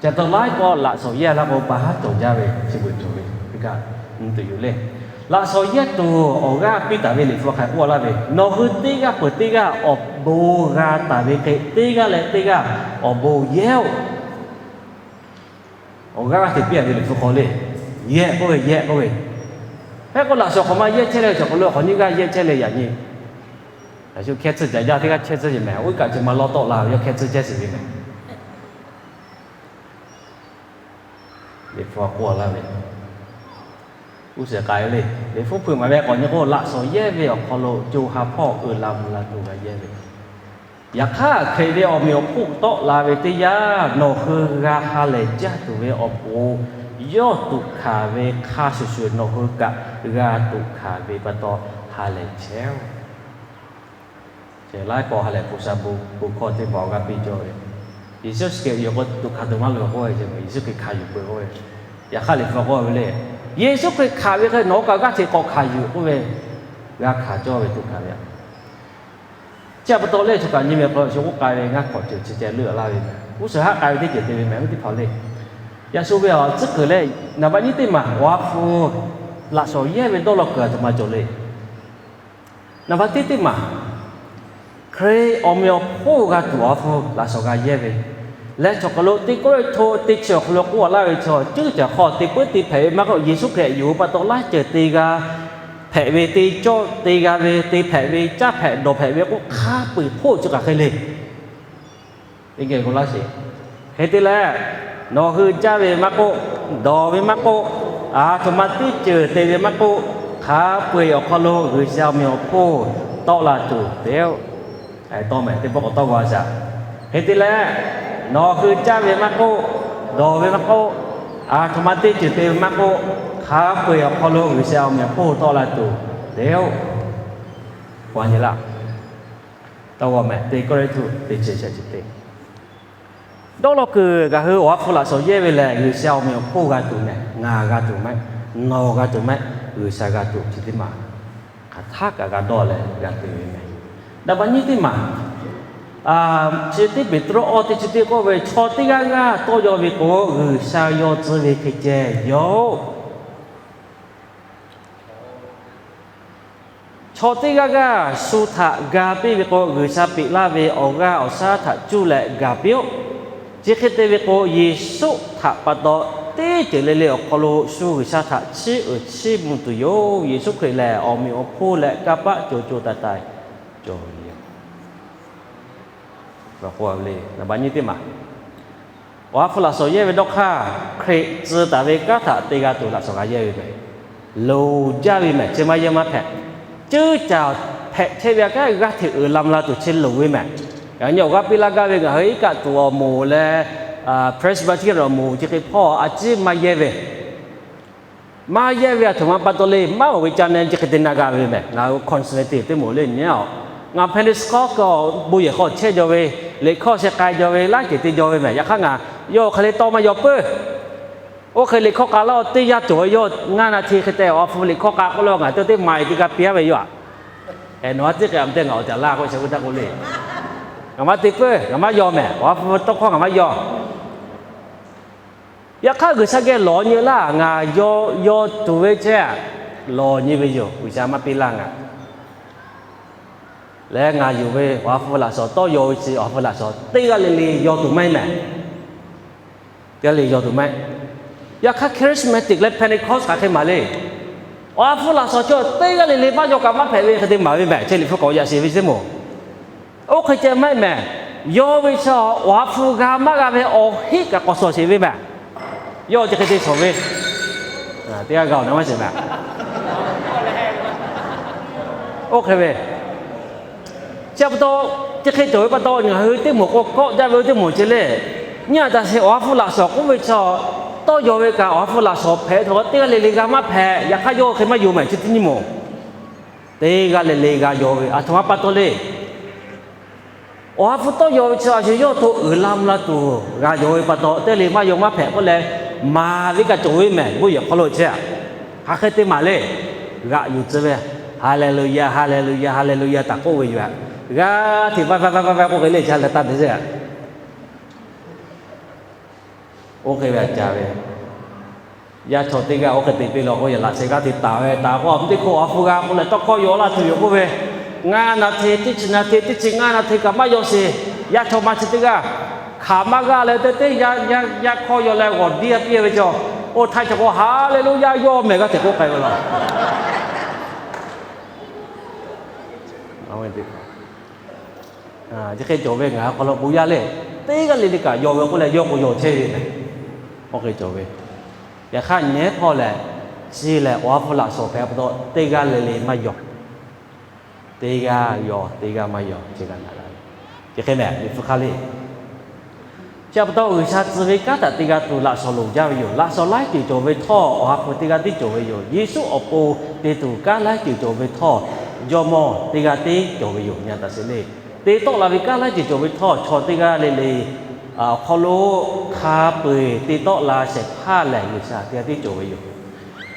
Ca taw laiˉ pawˆ laꞈ shawnˍ yehˇ laˇ k'o, paˉ haˉ cawˬ jaˇ ve chi beuꞈ cawˬ ve, teˇ kaꞈ tuˬ yoˬ le. Laꞈ shawnˍ yehˇ tuˬ awˬ g'aˇ piˇ taˍ ve Liꞈ hpu hk'aˬ hk'e k'oˆ laˇ ve, nawˬ hui teˇ g'aˇ peuˬ teˇ g'aˇ awˬ bon g'a taˍ ve hk'e, teˇ g'aˇ leh teˇ g'aˇ awˬ bon yehˇ-oˬ. Awˬ g'aˇ g'aˇ hteꞈ piˇ a ve Liꞈ hpu hk'aw le, yehˇ k'oˆ ve, yehˇ k'oˆ ve. Hk'e k'o laꞈ shawnˍ hk'awꞈ ma yehˇ chehˇ leh, chaw hk'aw lo hk'awꞈ nyiˇ g'aˇ yehˇ chehˇ leh yaꞈ nyi, a shu hkehˇ tcuhˇ caꞈ jaˇ teˇ g'aˇ chehˇ tcuhˇ yeˬ mehˍ. Oˇ kaꞈ chi ma lawˇ tawˆ la ve yawˇ hkehˇ tcuhˇ chehˇ sheˍ ve mehˍ. Liꞈ hpu k'oˆ laˇ ve, uˉ shiˍ k'ai le. Liꞈ hpu hpeuꞈ maˍ ve k'awꞈ nyi k'o, laꞈ shawnˍ yehˇ ve awˬ hk'aw lo co ha hpawˇ uiˍ la mvuh la tuˬ g'a yehˇ ve. Yaꞈ hk'aˇ, Hkriꞈ ve awˬ meꞈ awˬ hponˇ tawˆ la ve teˇ yanˇ, nawˬ hui g'a ha lehˬ jaˇ tuˬ ve awˬ pon, yawˇ tuꞈ hkanˍ ve hk'a shuˍ shuˍ nawˬ hui kaꞈ g'a tuꞈ hkanˍ ve pa taw ha lehˬ chehˇ-oˬ. Laiˉ pawˆ ha lehˬ hpu sha bon hkawˇ teˇ hpaˍ awˬ g'aˇ piˇ cawˇ ve. Yeˍsuˆ Hkriꞈ yoˬ k'o, to hkanˍ tuˬ maˇ loˬ k'oˆ ve, Yeˍsuˆ Hkriꞈ hkanˍ yuˬ peuˬ k'oˆ ve. Yaꞈ hk'aˇ Liꞈ hpu k'oˆ ve le, Yeˍsuˆ Hkriꞈ hkanˍ ve hk'e nawˬ hui kaꞈ g'aˇ hteꞈ k'awꞈ hkanˍ yuˬ k'oˆ ve, g'a hkanˍ cawˇ ve to hkanˍ ve a. Chi pa taw lehˬ, chaw kaꞈ nyi meh hk'aw lo shu k'oˆ k'ai ve, ngaˇ hk'awꞈ ceuˬ chi ceh leuˆ laˇ ve meh, g'uˇ suhˍ haˆ k'ai ve teˇ ceuˬ te ve meh, oˇ teˇ hpaˍ le. Yaꞈ shu ve awˬ tcuhˉ kuiˬ lehˬ, naˍ baˆ nyiˇ teˇ maˬ Awˬ ha hpu laꞈ shawnˍ yehˇ ve dawˇ law kuiˬ a htoꞈ ma cawˬ le. Naˍ baˆ teˇ teˇ maˬ Hkriꞈ awˬ meꞈ awˬ hponˇ g'a tuˬ Awˬ ha hpu laꞈ shawnˍ g'a yehˇ ve leh, chaw hk'aw lo teˇ Kawˇrenˍhtuˆ teˇ chi awˬ hk'aw lo k'oˆ laˇ ve chaw, ceuˇ caˬ hk'aw te puiˉ te hpehꞈ ve maˇ k'oˆ, Yeˍsuˆ Hkriꞈ yonˍ ve pa taw laiˉ ceuˬ te g'a hpehꞈ ve, te cawˇ te g'a ve, te hpehꞈ ve, caˇ hpehꞈ dawˬ hpehꞈ ve k'o, hk'a peu-eˬ hk'oˆ chi kaꞈ hk'e le. Teˇ geh k'o laˇ sheˍ. Hk'e te leh, nawˬ hui caˇ ve maˇ k'oˆ, dawˬ ve maˇ k'oˆ, a htoꞈ ma teˇ ceuˬ te ve maˇ k'oˆ, hk'a peu-eˬ awˬ hk'aw lo G'uiˬsha awˬ meꞈ awˬ hponˇ tawˆ la tuˬ te-oˬ. Tawˇ mehˍ teˇ pawˆ k'awꞈ tawˇ g'a shaˍ. Hk'e te leh, nawˬ hui caˇ ve maˇ k'oˆ, dawˬ ve maˇ k'oˆ, a htoꞈ ma teˇ ceuˬ te ve maˇ k'oˆ, hk'a peu-eˬ awˬ hk'aw lo G'uiˬsha awˬ meꞈ awˬ hponˇ tawˆ la tuˬ te-oˬ. Awˬ nyi laˇ, tawˇ g'a mehˍ, teˇ Kawˇrenˍhtuˆ teˇ chi shehˍ chi teˇ. Dawˇ law kuiˬ ngaˬ hui Awˬ ha hpu laꞈ shawnˍ yehˇ ve lehˬ, G'uiˬsha awˬ meꞈ awˬ hponˇ g'a tuˬ mehˍ, ngaˬ g'a tuˬ mehˍ, nawˬ g'a tuˬ mehˍ, G'uiˬsha g'a tuˬ chi teˇ maˬ hk'aˬ htaˇ kaꞈ g'a dawˇ leh g'a te ve mehˍ. Naˍ baˆ nyiˇ teˇ maˬ, chi teˇ Peˍtruˆ awˇ teˇ chi teˇ k'oˆ ve, chaw teˇ g'aˇ g'aˇ tawˇ yaw ve k'o, G'uiˬsha yaw tcuh ve hk'e ceh yoˬ. Chaw teˇ g'aˇ g'aˇ shu htaꞈ ga piˇ ve k'o, G'uiˬsha peꞈ laˇ ve awˬ g'aˇ awˬ shaˉ htaꞈ cuˇ leh gaˬ piˇ-oˆ. Chi hk'e te ve k'o, Yeˍsuˆ htaꞈ pa taw teˇ ceuˬ le le awˬ hk'aw lo shu G'uiˬsha htaꞈ chiˇ uiˍ chiˇ mvuh tuˬ yoˬ. Yeˍsuˆ Hkriꞈ lehˬ, awˬ meꞈ awˬ hponˇ leh kanˇ paˆ co co taiˍ taiˍ cawˬ ve yoˬ. Naˍ baˆ nyiˇ teˇ maˬ Awˬ ha hpu laꞈ shawnˍ yehˇ ve dawˇ hk'aˇ, Hkriꞈ tcuh taˍ ve kanˉ htaꞈ te g'a tuˬ laꞈ shawnˍ g'a yehˇ ve mehˍ. Loˍ jaˇ ve mehˍ, chi maˇ yehˇ maˇ hpehꞈ. Ceuˇ caˬ hpehꞈ chehˇ ve aꞈ kehˉ g'aˇ hteꞈ uiˍ la mvuh la tuˬ chi loˍ ve mehˍ. Ngaˬ nyi awˬ g'aˇ piˇ laˇ gaˇ ve, ngaˬ hui iˉ kaˆ tuˬ awˬ moˍ leh Presbyterian awˬ moˍ chi hk'e hpawˇ a ciˉ maˇ yehˇ ve maˇ yehˇ ve aˬ htoꞈ ma pa taw le, maˇ awˬ ve ca neh chi hk'e te na g'a ve mehˍ. Ngaˬ hui conservative teˇ moˍ le nyi-aˬ. Ngaˬ Pentecost kaꞈ bon yehˬ hk'aw chehˇ jaw ve, liꞈ hkawˇ sheh k'ai jaw ve, laˇ ceuˬ te jaw ve mehˍ. Yaꞈ hk'aˇ ngaˬ yawˇ hk'e le tawˇ maˇ yaw peuˬ. Oˇ hk'e liꞈ hkawˇ k'a laˇ-oˬ, teˇ yanˇ cawˬ ve yawˇ ngaˇ na hte hk'e te Awˬ ha hpu liꞈ hkawˇ k'a k'oˆ leh ngaˬ teˇ maˍ e te g'a piˇ-a ve yoˬ. Eˬ, nawˬ ha teˇ hk'e a te ngaˬ awˬ caˬ laˇ k'oˆ sheh ve taˇ k'oˆ le. Ngaˬ maˇ te peuˬ, ngaˬ maˇ yaw mehˍ, Awˬ ha hpu tawˇ hkawˇ ngaˬ maˇ yaw. Yaꞈ hk'aˇ G'uiˬsha geh lawˬ nyi laˇ, ngaˬ yaw tuˬ ve chehˇ, lawˬ nyi ve yoˬ. G'uiˬsha maˇ piˇ laˇ ngaˬ. Leh ngaˬ yonˍ ve Awˬ ha hpu laꞈ shawnˍ tawˇ yaw ve chi Awˬ ha hpu laꞈ shawnˍ teˇ g'aˇ le le yaw tuˬ maˇ heˆ mehˍ. Teˇ g'aˇ le yaw tuˬ maˇ heˆ. Yaꞈ hk'aˇ Charismatic leh Pentecost hk'aˬ hk'e maˍ le. Awˬ ha hpu laꞈ shawnˍ chi teˇ g'aˇ le le maˇ yaw kaꞈ maˇ hpehꞈ ve hk'e te maˍ ve mehˍ. Chehˇ liꞈ hpu k'awꞈ yaꞈ sheˍ ve ceˇ mawˬ. Oˇ hk'e ceh maˇ heˆ mehˍ. Yaw ve chi Awˬ ha hpu g'a maˇ g'a ve awˬ heˆ kaꞈ k'awꞈ shawˍ sheˍ ve mehˍ. Yawˇ chi hk'e te shawˍ ve, teˇ g'aˇ g'a awˬ na maˇ sheˍ mehˍ. Oˇ hk'e ve, chi pa taw, chi hk'e cawˬ ve pa taw, ngaˬ hui teˇ moˍ k'o kawˆ jaˇ ve oˇ teˇ moˍ ceh le. Nyi a taꞈ sheˍ Awˬ ha hpu laꞈ shawnˍ k'oˆ ve chi tawˇ yaw ve kaꞈ Awˬ ha hpu laꞈ shawnˍ hpehꞈ htawˇ teˇ g'aˇ le le g'a maˇ hpehꞈ. Yaꞈ hk'aˇ yawˇ hk'e maˇ yonˍ mehˍ chi teˇ nyi mawˬ. Teˇ g'aˇ le le g'a yaw ve aˬ htoꞈ ma pa taw le. Awˬ ha hpu tawˇ yaw ve chi a shu yawˇ to uiˍ la mvuh la tuˬ g'a yaw ve pa taw, teˇ g'aˇ le maˇ yaw maˇ hpehꞈ k'oˆ leh, maˍ ve kaꞈ cawˬ ve mehˍ. Bon yehˬ hk'aw lo chehˇ, hk'aˬ hk'e te maˍ le. G'aꞈ yuˬ tcuh ve, Haˍleˍluˍyaˍ, Haˍleˍluˍyaˍ, Haˍleˍluˍyaˍ htaꞈ k'oˆ ve yoˬ. G'aˇ hteꞈ vaˇ vaˇ vaˇ vaˇ vaˇ k'oˆ ve le, ca leh taˇ te zeˇ. Oˇ hk'e ve aꞈ ca ve, yaˇ chaw teˇ g'aˇ oˇ hk'e te piˇ law k'o, yaꞈ laꞈ sheh g'aˇ hteꞈ taˍ ve, taˍ k'o a teˇ hk'oˆ Awˬ ha hpu g'a k'oˆ leh tawˇ hkawˇ yaw laˇ tuˬ yoˬ k'oˆ ve, ngaˇ na hteˇ teˇ chi na hteˇ teˇ chi ngaˇ na hteˇ kaꞈ maˇ yaw sheˍ. Yaˇ chaw ma chi teˇ g'aˇ hk'aˬ maˇ g'aˇ leh teˇ teˇ yaˇ hkawˇ yaw leh g'awˬ diˇ piˇ ve chaw, oˇ htaˇ chaw k'o Haˍleˍluˍyaˍ yaw mehˍ g'aˇ hteꞈ k'oˆ k'ai ve law. Chi hk'e cawˬ ve ngaˬ hui hk'aw lo bon yaˇ le, teˇ g'aˇ le le kaꞈ yaw ve k'oˆ leh yawˇ k'o yaw chehˇ ve mehˍ. Oˇ hk'e cawˬ ve, yaꞈ hk'aˇ nyi hpawˇ lehˬ, chi lehˬ Awˬ ha hpu laꞈ shawnˍ hpehꞈ pa taw teˇ g'aˇ le le maˇ yaw. Teˇ g'aˇ yaw, teˇ g'aˇ maˇ yaw, chi g'a na g'a ve. Chi hk'e mehˍ, Liꞈ hpu hk'aˇ le. Chi pa taw G'uiˬsha tcuh ve kanˉ htaꞈ te g'a tuˬ laꞈ shawnˍ loˍ jaˇ ve yoˬ. Laꞈ shawnˍ laiˉ ceuˬ cawˬ ve htawˇ, Awˬ ha hpu teˇ g'aˇ tiˉ cawˬ ve yoˬ. Yeˍsuˆ awˬ pon te tuˬ kanˉ laiˉ ceuˬ cawˬ ve htawˇ, jawˇmawˇ teˇ g'aˇ tiˉ cawˬ ve yoˬ. Nyi a taꞈ sheˍ le. Te tawˆ la ve kanˉ laiˉ ceuˬ cawˬ ve htawˇ, chaw teˇ g'aˇ le le awˬ hk'aw lo hk'a peu-eˬ te tawˆ la shehˍ hpaˇ lehˬ, G'uiˬsha teˇ g'aˇ tiˉ cawˬ ve yoˬ.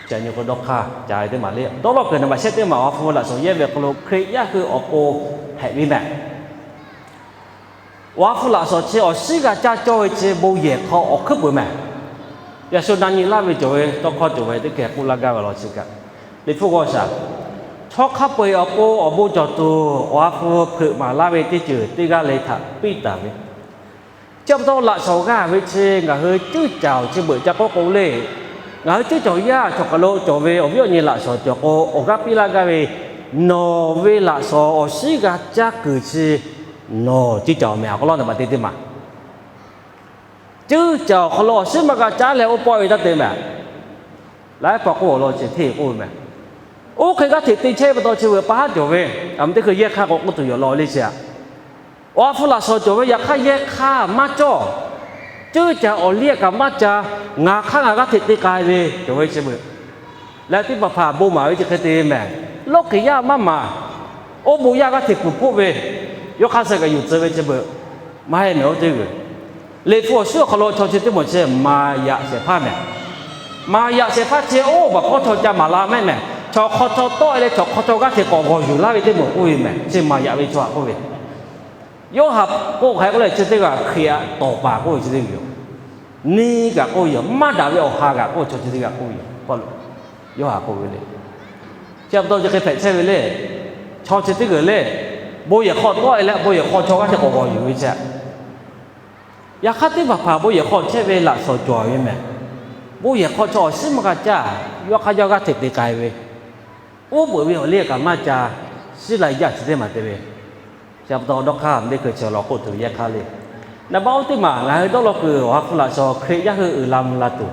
Chi nyi k'o dawˇ hk'aˇ ca ve teˇ maˬ le. Dawˇ lawˇ kuiˬ naˍ baꞈ shehˆ teˇ maˬ, Awˬ ha hpu laꞈ shawnˍ yehˇ ve awˬ hk'aw lo Hkriꞈ yaˇ hui awˬ pon hpehꞈ ve mehˬ. Awˬ ha hpu laꞈ shawnˍ chi awˬ shinˉ g'a caˇ cawˇ ve chi bon yehˬ hk'aw awˬ hkuiˉ peuˬ mehˬ. Yaꞈ shu na nyi laˇ ve cawˬ ve tawˇ hkawˇ cawˬ ve teˇ hkeh k'oˆ laˇ gaˇ ve law chi kaꞈ, Liꞈ hpu g'aw shaˍ, chaw hk'a peu-eˬ awˬ pon awˬ bon cawˬ tuˬ Awˬ ha hpu hpeuꞈ maˍ laˇ ve teˇ ceuˬ teˇ g'aˇ le htaꞈ piˇ taˍ ve. Chi pa taw laꞈ shawnˍ g'a ve chi ngaˬ hui ceuˇ caˬ awˬ chi beuꞈ ca k'oˆ k'o le, ngaˬ hui ceuˇ caˬ yaˇ chaw hk'aˬ lo cawˬ ve awˬ viˉ awˬ nyi laꞈ shawnˍ cawˬ k'o, awˬ g'aˇ piˇ laˇ gaˇ ve, nawˬ ve laꞈ shawnˍ awˬ shinˉ g'a caˇ kuiˬ chi nawˬ ceuˇ caˬ awˬ mehˬ. Awˬ hk'aw lo naˍ baꞈ te teˇ maˬ, ceuˇ caˬ awˬ hk'aw lo awˬ shinˉ maˇ g'a caˉ leh oˇ pawˆ ve taˇ te mehˬ. Laiˉ pa k'oˆ awˬ lawn chi hteˇ k'oˆ ve mehˬ. Oˇ hk'e g'aˇ hteꞈ te chehˇ ve pa taw chi veuꞈ pa haˉ cawˬ ve, aˬ meh teˇ hkui yehˇ hk'aˇ k'awꞈ k'oˆ tuˬ yoˬ law le chi aꞈ. Awˬ ha hpu laꞈ shawnˍ cawˬ ve yaꞈ hk'aˇ yehˇ hk'aˇ maˇ cawˇ. Ceuˇ caˬ awˬ liˇ kaꞈ maˇ ca, ngaˬ hk'aˇ ngaˬ g'aˇ hteꞈ te k'ai ve cawˬ ve chi veuꞈ leh teˇ hpaˍ hpaˍ bon maˍ ve chi hk'e te mehˬ. Lawˇ hkiˬ yaˇ maˇ maˍ, oˇ bon yaˇ g'aˇ hteꞈ kuˬ hpoˆ ve, yawˇ hk'aˇ suh kaꞈ yuˬ tcuh ve chi veuꞈ maˇ heˆ mehˬ. Oˇ teˇ g'uˬ, Liꞈ hpu awˬ shinˉ awˬ hk'aw lo chaw chi teˇ moˍ chi maˍ yaꞈ shehˍ hpaˇ mehˬ. Maˍ yaꞈ shehˍ hpaˇ chi oˇ baˬ hkawˇ chaw ca maˍ la mehˬ mehˬ. Chaw hk'aw chaw tawˆ e leh chaw hk'aw chaw g'aˇ hteꞈ k'awꞈ g'awˬ yuˬ laˇ ve teˇ moˍ k'oˆ ve mehˬ. Chi maˍ yaꞈ ve chaw htaꞈ k'oˆ ve. Yoˇhanˬ k'oˆ hk'e k'oˆ leh chi teˇ g'aˇ Hkriꞈ yaˇ tawˍ paˍ k'oˆ ve chi teˇ g'uˬ yoˬ. Neˇ kaꞈ k'oˆ ve yoˬ. Maˇ daꞈ ve awˬ ha kaꞈ k'oˆ ve chaw chi teˇ g'aˇ k'oˆ ve yoˬ. Yoˇhanˬ k'oˆ ve le. Chi pa taw chi hk'e hpehꞈ chehˇ ve le. Chaw chi teˇ g'uˬ le, bon yehˬ hk'aw tawˆ e leh bon yehˬ hk'aw chaw g'aˇ hteꞈ k'awꞈ g'awˬ yuˬ ve chi. Yaꞈ hk'aˇ teˇ hpaˍ hpaˍ bon yehˬ hk'aw chehˇ ve laꞈ shawnˍ cawˬ ve mehˬ. Bon yehˬ hk'aw chaw awˬ shinˉ maˇ g'a caˇ, yawˇ hk'aˇ yawˇ g'aˇ hteꞈ te k'ai ve, oˇ peuˬ ve awˬ liˇ kaꞈ maˇ ca, shiˉ lai jaˇ chi teˇ maˬ te ve. Chi pa taw dawˇ hk'aˇ teˇ hkui chi law k'oˆ tuˬ yehˇ hk'aˇ le. Naˍ baˆ oˇ teˇ maˬ ngaˬ hui dawˇ law kuiˬ Awˬ ha hpu laꞈ shawnˍ Hkriꞈ yaˇ hui uiˍ la mvuh la tuˬ,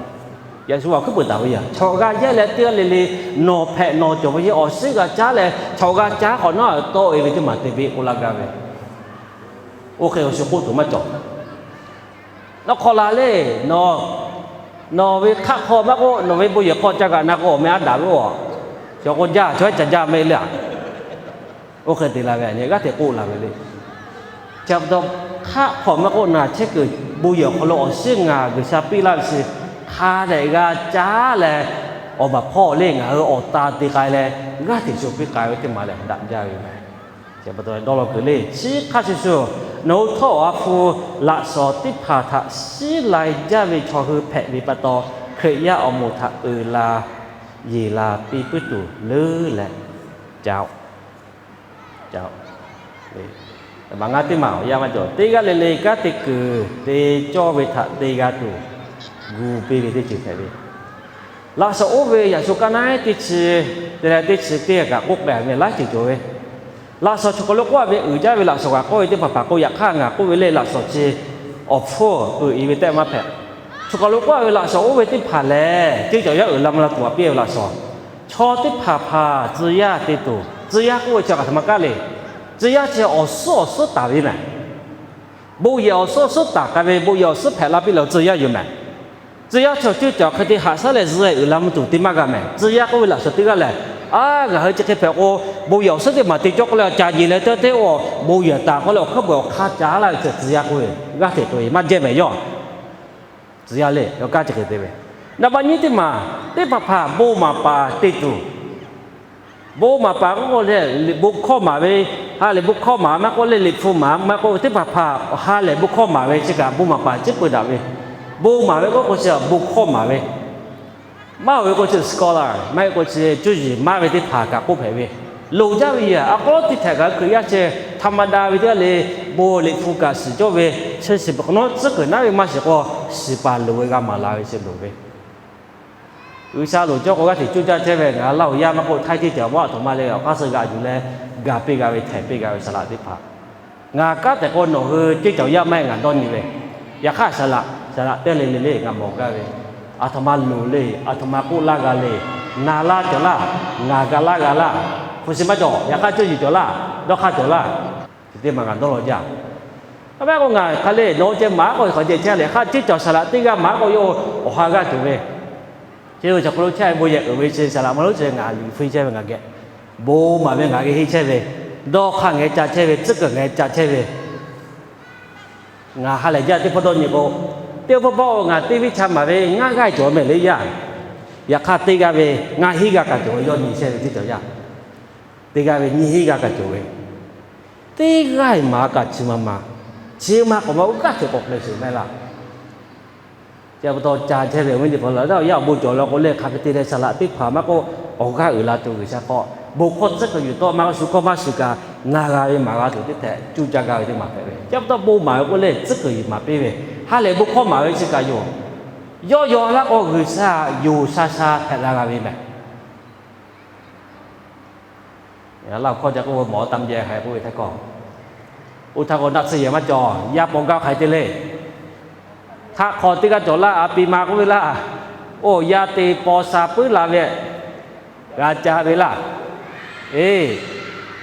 Yeˍsuˆ awˬ hkuiˉ peuˬ taˍ ve yoˬ. Chaw g'a yehˇ leh teˇ g'aˇ le le, nawˬ hpehꞈ nawˬ cawˬ ve yehˇ awˬ shinˉ g'a caˉ leh chaw g'a caˉ k'awꞈ nawˉ tawˆ e ve teˇ maˬ te ve k'oˆ laˇ gaˇ ve. Oˇ hk'e awˬ shu k'oˆ tuˬ maˇ cawˬ. Nawˬ hk'aw la le, nawˬ ve hk'aˆ hk'aw maˇ k'oˆ, nawˬ ve bon yehˬ hk'aw ca kaꞈ na k'o awˬ meh aˉ daꞈ ve oˬ. Chaw k'o jaˇ, chaw ca jaˇ meh le a. Oˇ hk'e te la ve, g'aˇ hteꞈ k'oˆ la ve le. Chi pa taw, hk'aˆ hk'aw maˇ k'oˆ, na chehˇ kuiˬ bon yehˬ awˬ hk'aw lo awˬ shinˉ ngaˬ G'uiˬsha piˇ laˇ ve chi hk'a dehꞈ g'a caˉ leh, awˬ baˬ hpawˇ le ngaˬ hui awˬ ta te k'ai leh, g'aˇ hteꞈ shu piˇ k'ai ve teˇ maˬ lehˬ daꞈ jaˇ ve mehˬ. Chi pa taw dawˇ law kuiˬ le, chi hk'a shuˍ shuˍ nawˬ hui htawˇ Awˬ ha hpu laꞈ shawnˍ teˇ hpaˍ htaꞈ shiˉ lai jaˇ ve chaw hui hpehꞈ ve pa taw, Hkriꞈ yaˇ awˬ moˍ htaꞈ uiˍ la yeˬ la piˇ puiˉ tuˬ leuˉ leh ca oˬ. Ca oˬ. Maˬ ngaˇ teˇ maˬ awˬ yanˇ maˇ cawˬ. Teˇ g'aˇ le le kanˉ te kuiˬ te cawˇ ve htaꞈ te g'a tuˬ gu piˇ ve teˇ ceuˬ hpehꞈ ve. Laꞈ shawnˍ oˇ ve yaꞈ shu kaˇ naˉ teˇ chi te leh teˇ chi teˇ g'aˇ kaꞈ k'oˆ k'ai ve laiˉ ceuˬ cawˬ ve. Laꞈ shawnˍ chaw hk'aw lo k'oˆ ve uiˍ jaˇ ve laꞈ shawnˍ kaꞈ k'oˆ ve teˇ hpaˍ hpaˍ k'o, yaꞈ hk'aˇ ngaˬ k'oˆ ve le, laꞈ shawnˍ chi awˬ hpfuhˇ uiˍ i ve tehꞈ maˇ hpehꞈ. Chaw hk'aw lo k'oˆ ve laꞈ shawnˍ oˇ ve teˇ hpaˍ lehˬ, teˇ cawˬ yaˇ uiˍ la mvuh la tuˬ aꞈ piˇ ve laꞈ shawnˍ. Chaw teˇ hpaˍ hpaˍ tcuh yaˇ te tuˬ, tcuh yaˇ k'oˆ ve chi hk'aˬ htaꞈ ma kaˉ le. Tcuh yaˇ chi awˬ suhˉ awˬ suhˉ taˍ ve mehˬ. Bon yehˬ awˬ suhˉ awˬ suhˉ taˍ k'ai ve, bon yehˬ awˬ suhˉ hpehꞈ la piˇ leh tcuh yaˇ yoˬ mehˬ. Tcuh yaˇ chaw ceuˇ caˬ hk'e te haꞈ shaˉ leh zuh e uiˍ la mvuh tuˬ te maˇ g'a mehˬ. Tcuh yaˇ k'oˆ ve laꞈ shawnˍ teˇ g'aˇ lehˬ, a, ngaˬ hui chi hk'e hpehꞈ k'o, bon yehˬ awˬ suhˉ teˇ maˬ te cawˇ k'oˆ leh ca nyi leh teˇ teˇ o, bon yehˬ taˍ k'oˆ leh awˬ hk'aˇ beuꞈ awˬ hk'aˇ ca laˇ ve chi tcuh yaˇ k'oˆ ve, g'aˇ hteꞈ to e maˇ jehˇ mehˬ yawˇ. Tcuh yaˇ le, yawˇ kanˉ chi hk'e te ve. Naˍ baˆ nyiˇ teˇ maˬ, teˇ hpaˍ hpaˍ bon maˍ paˍ te tuˬ, bon maˍ paˍ k'oˆ k'o lehˬ, liꞈ bon hkawˇ maˍ ve, ha lehˬ bon hkawˇ maˍ maˇ k'oˆ leh, liꞈ hpu maˍ maˇ k'oˆ, teˇ hpaˍ hpaˍ ha lehˬ bon hkawˇ maˍ ve chi kaꞈ bon maˍ paˍ ciˉ peu daꞈ ve. Bon maˍ ve k'oˆ k'o chi bon hkawˇ maˍ ve, maˇ oˬ ve k'o chi scholar, maˇ heˆ k'o chi cuˇ yiˍ maˇ ve teˇ hpaˍ kaꞈ k'oˆ hpehꞈ ve. Loˍ jaˇ ve yehˬ a k'aw teˇ htehꞈ kaꞈ Hkriꞈ yaˇ chi htaꞈ ma da ve teˇ g'aˇ le, bon liꞈ hpu kaꞈ shiˍ cawˇ ve, chi shiˍ peuˬ hk'awꞈ nawˉ tcuhˉ kuiˬ naˉ ve maˇ shiˍ k'o, shiˍ paˍ loˍ ve g'a maˍ la ve chi loˍ ve. G'uiˬsha loˍ cawˇ k'o g'aˇ hteꞈ cuˇ caˇ chehˇ ve, ngaˬ Laˇ huˍ yaˇ maˇ k'oˆ, Htaiˇ teˇ ceuˬ maˇ aˬ htoꞈ ma le, awˬ hk'aˇ suh g'aꞈ yuˬ leh gaˬ piˇ g'a ve, htehˍ piˇ g'a ve saˍ laꞈ teˇ hpaˍ. Ngaˬ kanˉ tehꞈ k'o nawˬ hui teˇ cawˬ yaˇ maˇ heˆ ngaˬ dawˇ nyi ve. Yaꞈ hk'aˇ saˍ laꞈ, saˍ laꞈ teˇ le le le ngaˬ mawˬ gaˇ ve, aˬ htoꞈ ma loˍ le, aˬ htoꞈ ma k'oˆ laˇ g'a le, na laˇ cawˬ laˇ, ngaˬ ga laˇ g'a laˇ, hpu shi maˇ cawˬ. Yaꞈ hk'aˇ cuˇ yiˍ cawˬ laˇ, dawˇ hk'aˇ cawˬ laˇ, chi teˇ maˬ ngaˬ dawˇ law jaˇ. Aˬ maˇ k'o ngaˬ hk'a le nawˬ ceh maˍ k'o hk'aˬ ceh chehˇ leh hk'aˇ teˇ cawˬ saˍ laꞈ teˇ g'aˇ maˍ k'o yawˇ awˬ ha g'aˇ cawˬ ve. Chi ve chaw hk'aw lo chehˇ ve bon yehˬ uiˍ ve chi saˍ laꞈ maˇ lonˉ chi ngaˬ yuˬ hpu chehˇ ve ngaˬ geh, bon maˍ ve ngaˬ geh henˇ chehˇ ve, dawˇ hk'aˇ ngaˬ ca chehˇ ve, tcuhˉ kuiˬ ngaˬ ca chehˇ ve. Ngaˬ ha lehˬ jaˇ teˇ pawˆ dawˇ nyi k'o, teˇ pawˆ pawˆ ngaˬ teˇ viˉ cha maˍ ve ngaˇ g'aˇ cawˬ mehˍ le yaˇ. Yaꞈ hk'aˇ teˇ g'aˇ ve ngaˇ hinˉ g'aˇ kaꞈ cawˬ ve yawˇ nyi chehˇ ve teˇ cawˬ yaˇ. Teˇ g'aˇ ve nyiˇ hinˉ g'aˇ kaꞈ cawˬ ve, teˇ g'aˇ maˍ kaꞈ chi ma ma, chi ma k'awꞈ ma oˇ g'aˇ hteꞈ k'awꞈ hk'e sheˍ mehˍ laˇ. Chi pa taw ca chehˇ ve awˬ viˉ teˇ hpaˍ-oˬ, awˬ yanˇ awˬ bon cawˬ la k'o lehˬ, hk'aˬ hk'e te leh saˍ laꞈ teˇ hpaˍ maˇ k'oˆ, awˬ g'aˇ uiˍ la tuˬ G'uiˬsha k'awꞈ bon hkawˇ tcuhˉ kuiˬ yuˬ tawˆ maˇ g'a shu hkawˇ maˇ shuˍ kaꞈ na g'a ve maˍ g'a tuˬ teˇ htehꞈ cuˇ caˇ gaˇ ve teˇ maˬ hpehꞈ ve. Chi pa taw bon maˍ ve k'oˆ lehˬ tcuhˉ kuiˬ yuˬ maˍ piˇ ve, ha lehˬ bon hkawˇ maˍ ve chi kaꞈ yoˬ. Yawˇ yaw laˇ k'o G'uiˬsha yoˬ sha sha hpehꞈ la g'a ve mehˍ. Laˇ hkawˇ ca k'oˆ ve mawˬ taˇ meh hk'e k'oˆ ve hteˇ kawˇ, oˇ htaˇ k'o naˆ tsuhˇ yehˬ maˇ cawˬ, yaˇ paw gaˇ hk'aiˬ te le. Hk'aˆ hk'aw teˇ g'aˇ cawˬ laˇ, a pi ma k'oˆ ve laˇ. Oˇ yaˇ te paw sha puiˉ la ve, g'a ca ve laˇ. Eˬ,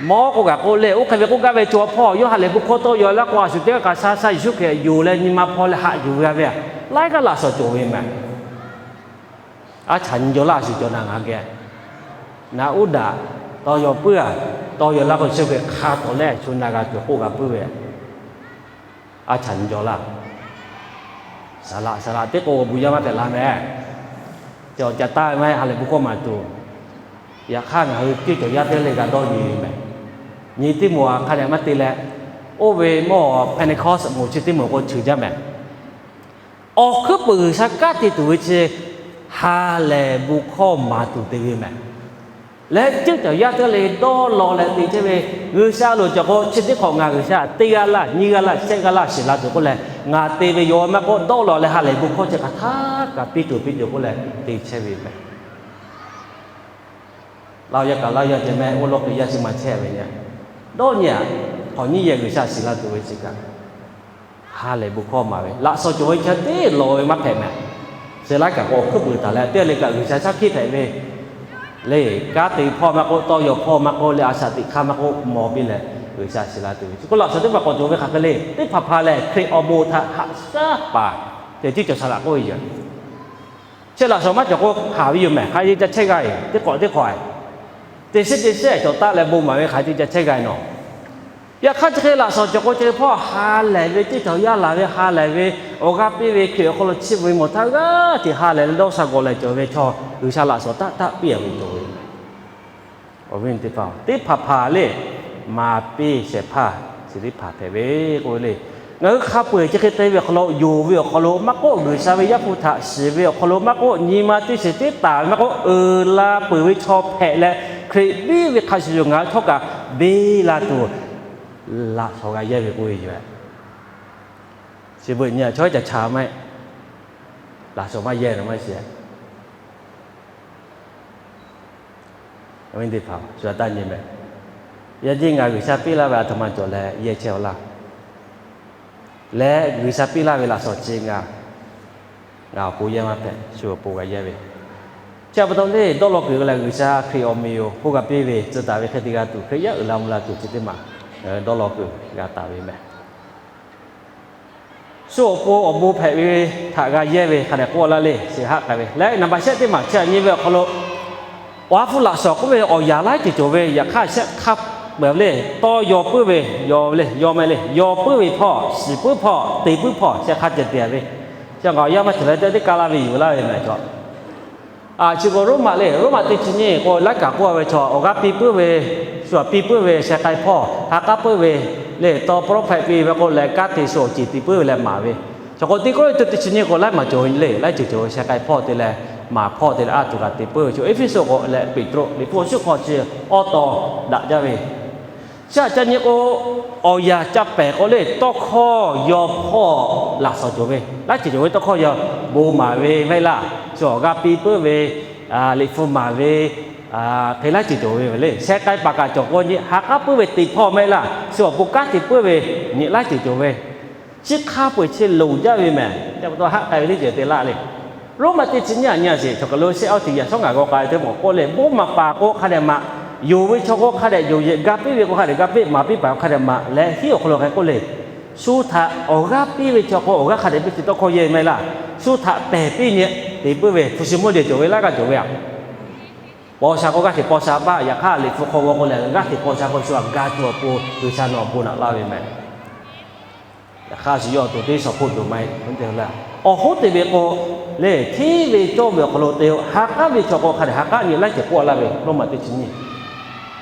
mawˇ k'oˆ kaꞈ k'oˆ lehˬ, oˇ hk'e ve k'oˆ gaˇ ve chaw hpawˇ yawˇ ha lehˬ bon hkawˇ tawˇ yaw laˇ k'o, a shu teˇ g'aˇ kaꞈ sha sha Yeˍsuˆ Hkriꞈ yoˬ leh nyi ma hpaw leh haꞈ yuˬ g'a ve, laiˉ g'aˇ laꞈ shawˍ cawˬ ve mehˍ. Aˉ htaꞈ nyi jaw laˇ a shu cawˬ na ngaˬ geh, naꞈ uˉ daꞈ tawˇ yaw puiˉ a, tawˇ yaw laˇ k'o Yeˍsuˆ Hkriꞈ hk'a tawˍ leh shu na g'a tuˬ k'oˆ g'a puiˉ ve, aˉ htaꞈ nyi jaw laˇ. Saˍ laꞈ saˍ laꞈ teˇ k'o awˬ bon yaˇ maˇ hpehꞈ la mehˍ. Cawˬ ca taˇ ve maˇ heˆ, ha lehˬ bon hkawˇ maˍ tuˬ. Yaꞈ hk'aˇ ngaˬ hui teˇ cawˬ yaˇ teˇ le g'a dawˇ nyi ve mehˍ. Nyi teˇ moˍ a hk'a dehꞈ maˇ te leh, oˇ ve mawˇ Pentecost moˍ chi teˇ moˍ k'o cheuˬ jaˇ mehˍ. Awˬ hkuiˉ puiˍ G'uiˬsha kanˉ te tuˬ ve chi ha lehˬ bon hkawˇ maˍ tuˬ te ve mehˍ. Leh teˇ cawˬ yaˇ teˇ le dawˇ law leh te chehˇ ve, G'uiˬsha loˍ cawˬ k'o chi teˇ hk'awꞈ ngaˬ G'uiˬsha teˇ g'aˇ laˇ nyiˇ g'aˇ laˇ shehˆ g'aˇ laˇ shiˍ la tuˬ k'oˆ leh, ngaˬ te ve yaw maˇ k'oˆ dawˇ law leh ha lehˬ bon hkawˇ chi hk'aˬ htaˇ kaꞈ piˇ tuˬ piˇ tuˬ k'oˆ leh te chehˇ ve mehˍ. Laˇ yaˇ kaꞈ laˇ yaˇ ceh mehˆ, oˇ lawˇ hk'e yaˇ chi ma chehˇ ve nyi. Dawˇ nyi a, hk'awꞈ nyiˇ yehˬ G'uiˬsha shiˍ la tuˬ ve chi kaꞈ, ha lehˬ bon hkawˇ maˍ ve laꞈ shawˍ cawˬ ve chaw teˇ lawˬ ve maˇ hpehꞈ mehˍ. Chi laiˉ kaꞈ k'o awˬ hkuiˉ puiˍ taˍ leh teˇ le kaꞈ G'uiˬsha shaˉ hkiˆ hpehꞈ ve, le kanˉ te hpawˇ maˇ k'oˆ, tawˇ yaw hpawˇ maˇ k'oˆ, le a shaꞈ teꞈ hk'aˇ maˇ k'oˆ, mawˬ piˇ leh G'uiˬsha shiˍ la tuˬ ve chi k'o laꞈ shawˍ teˇ hpaˍ k'awꞈ cawˬ ve hk'aˬ hk'e le, teˇ hpaˍ hpaˍ lehˬ Hkriꞈ awˬ bon htaꞈ haꞈ shaˉ paˍ ceh tiˉ cawˬ saˍ laꞈ k'oˆ ve yoˬ. Chi laꞈ shawˍ maˇ cawˬ k'o haˍ ve yoˬ mehˍ, hk'aˬ hk'e te ca chehˇ g'a e, teˇ k'awꞈ teˇ hk'awꞈ e, teˇ shiˉ teˇ shiˉ cawˬ taˆ leh bon maˍ ve hk'aˬ hk'e te ca chehˇ g'a e nawˬ. Yaꞈ hk'aˇ chi hk'e laꞈ shawˍ cawˬ k'o chi hpawˇ ha lehˬ ve teˇ cawˬ yaˇ laˬ ve ha lehˬ ve awˬ g'aˇ piˇ ve Hkriꞈ awˬ hk'aw lo chi ve mawˬ htaˇ g'aˇ hteꞈ ha lehˬ ve dawˇ sha gawˬ leh cawˬ ve chaw G'uiˬsha laꞈ shawˍ taˆ taˆ piˇ a ve cawˬ ve. Awˬ viˉ teˇ hpaˍ, teˇ hpaˍ hpaˍ le, maˍ piˇ shehˍ hpaˇ chi teˇ hpaˍ hpehꞈ ve k'oˆ ve le. Ngaˬ hui hk'a peu-eˬ chi hk'e te ve awˬ hk'aw lo, yonˍ ve awˬ hk'aw lo maˇ k'oˆ, G'uiˬsha ve Yaˇ hpu htaꞈ shiˍ ve awˬ hk'aw lo maˇ k'oˆ, nyi ma teˇ shiˍ teˇ taˍ ve maˇ k'oˆ, uiˍ la peuˬ ve chaw hpehꞈ leh, Hkriꞈ biˇ ve hk'a shuˍ shuˍ ngaˬ hui htawˇ kaꞈ biˇ la tuˬ laꞈ shawˍ g'a yehˇ ve k'oˆ ve yoˬ. Chi beuꞈ nyi a chaw ca cha maˇ heˆ, laꞈ shawˍ maˇ yehˇ ve maˇ shiˍ. Awˬ viˉ teˇ hpaˍ, shu a taˇ nyi mehˍ. Yaꞈ nyi ngaˬ G'uiˬsha piˇ laˇ ve a htoꞈ ma cawˬ leh yehˇ chehˇ a laˇ. Leh G'uiˬsha piˇ laˇ ve laꞈ shawˍ chi ngaˬ, ngaˬ awˬ pon yehˇ maˇ hpehꞈ, shu awˬ pon g'a yehˇ ve. Chi pa taw le dawˇ law kuiˬ lehˬ G'uiˬsha Hkriꞈ awˬ meꞈ awˬ hponˇ g'a piˇ ve tcuh taˍ ve hk'e te g'a tuˬ Hkriꞈ yaˇ uiˍ la mvuh la tuˬ chi teˇ maˬ dawˇ law kuiˬ g'a taˍ ve mehˍ. Shu awˬ pon awˬ bon hpehꞈ ve htaꞈ g'a yehˇ ve hk'a dehꞈ k'oˆ laˇ le, shiˍ haˆ k'ai ve leh naˍ baꞈ shehˆ teˇ maˬ chi a nyi ve awˬ hk'aw lo, Awˬ ha hpu laꞈ shawˍ k'oˆ ve awˬ yaˍ laiˉ ceuˬ cawˬ ve, yaꞈ hk'aˇ shehˆ hk'aˇ peuˬ ve le, tawˇ yaw puiˉ ve, yaw ve le, yaw meh le, yaw puiˉ ve hpawˇ, shiˍ puiˉ hpawˇ, te puiˉ hpawˇ shehˆ hk'aˇ ceh te ve. Chi ngaˬ awˬ yanˇ maˇ cawˬ leh teˇ kaˇ laˇ ve yuˬ laˇ ve mehˍ cawˬ. A chi k'o Roˉmaꞈ le, Roˉmaꞈ teˇ chi nyiˇ k'o laiˉ kaꞈ k'oˆ ve chaw awˬ g'aˇ piˇ puiˉ ve, shu aꞈ piˇ puiˉ ve sheh k'ai hpawˇ, ha k'aˉ puiˉ ve le, tawˇ pawˇ hpehꞈ piˇ ve k'o leh kanˉ te shu awˬ ceˬ te puiˉ ve leh maˍ ve. Chaw k'o teˇ kawˆ teˇ chi nyiˇ k'o laiˉ maˬ cawˬ ve le, laiˉ ceuˬ cawˬ ve sheh k'ai hpawˇ te leh maˍ hpawˇ te leh a tuˬ kaꞈ te puiˉ ve chaw Eˇfeˇsuꞈ k'o leh Peˍtruˆ Liꞈ hpu awˬ shuˉ hk'aw chi awˬ taw daꞈ jaˇ ve. Chi aꞈ ca nyi k'o, awˬ yaˍ ca pehˍ k'o le tawˇ hkawˇ yaw hpawˇ laꞈ shawˍ cawˬ ve, laiˉ ceuˬ cawˬ ve tawˇ hkawˇ yaw, bon maˍ ve maˇ heˆ laˇ, shu awˬ g'aˇ piˇ puiˉ ve, Liꞈ hpu maˍ ve, hk'e laiˉ ceuˬ cawˬ ve le. Sheh k'ai paˍ kaꞈ cawˬ k'o nyi ha k'aˉ puiˉ ve te hpawˇ maˇ heˆ laˇ, shu awˬ pon kanˉ te puiˉ ve nyi laiˉ ceuˬ cawˬ ve. Chi hk'a peu-eˬ chi loˍ jaˇ ve mehˍ. Chi pa taw haˆ k'ai ve teˇ ceuˬ te laˇ le. Roˉmaꞈ teˇ chi nyiˇ aꞈ nyi a sheˍ, chaw kaˬ lo shehˆ awˇ tiꞈ yaꞈ shawˉ ngaˬ g'aw k'ai ve teˇ mawˬ k'oˆ le, bon maˍ paˍ k'o hk'a dehꞈ maꞈ, yonˍ ve chaw k'o hk'a dehꞈ yonˍ yehˬ, ga piˇ ve k'o hk'a dehꞈ ga piˇ, maˍ piˇ paˍ k'o hk'a dehꞈ maꞈ leh hiˉ awˬ hk'aw lo hk'e k'oˆ le. Shu htaꞈ awˬ g'aˇ piˇ ve chaw k'o awˬ g'aˇ hk'a dehꞈ piˇ te tawˇ hkawˇ yehˇ ve maˇ heˆ laˇ. Shu htaꞈ pehˬ piˇ nyi te puiˉ ve hpu shi mawˇ jeˬ cawˬ ve laiˉ g'aˇ cawˬ ve aꞈ. Paw sha k'o g'aˇ hteꞈ paw sha baˆ, yaꞈ hk'aˇ Liꞈ hpu hk'aw g'aw k'o lehˬ g'aˇ hteꞈ paw sha k'o shu aꞈ ga tuˬ awˬ pon G'uiˬsha nawˬ awˬ bon naꞈ laˇ ve mehˍ. Yaꞈ hk'aˇ, shu yawˇ awˬ to teˇ shawˍ hpoˆ tuˬ maˇ heˆ. Oˇ teˇ hpaˍ lehˬ, awˬ hoˉ te ve k'o, lehˬ hteˇ ve cawˇ ve awˬ hk'aw lo te-o. Ha k'aˉ ve chaw k'o hk'a dehꞈ ha k'aˉ nyi laiˉ ceuˬ k'oˆ laˇ ve, Roˉmaꞈ teˇ chi nyiˇ.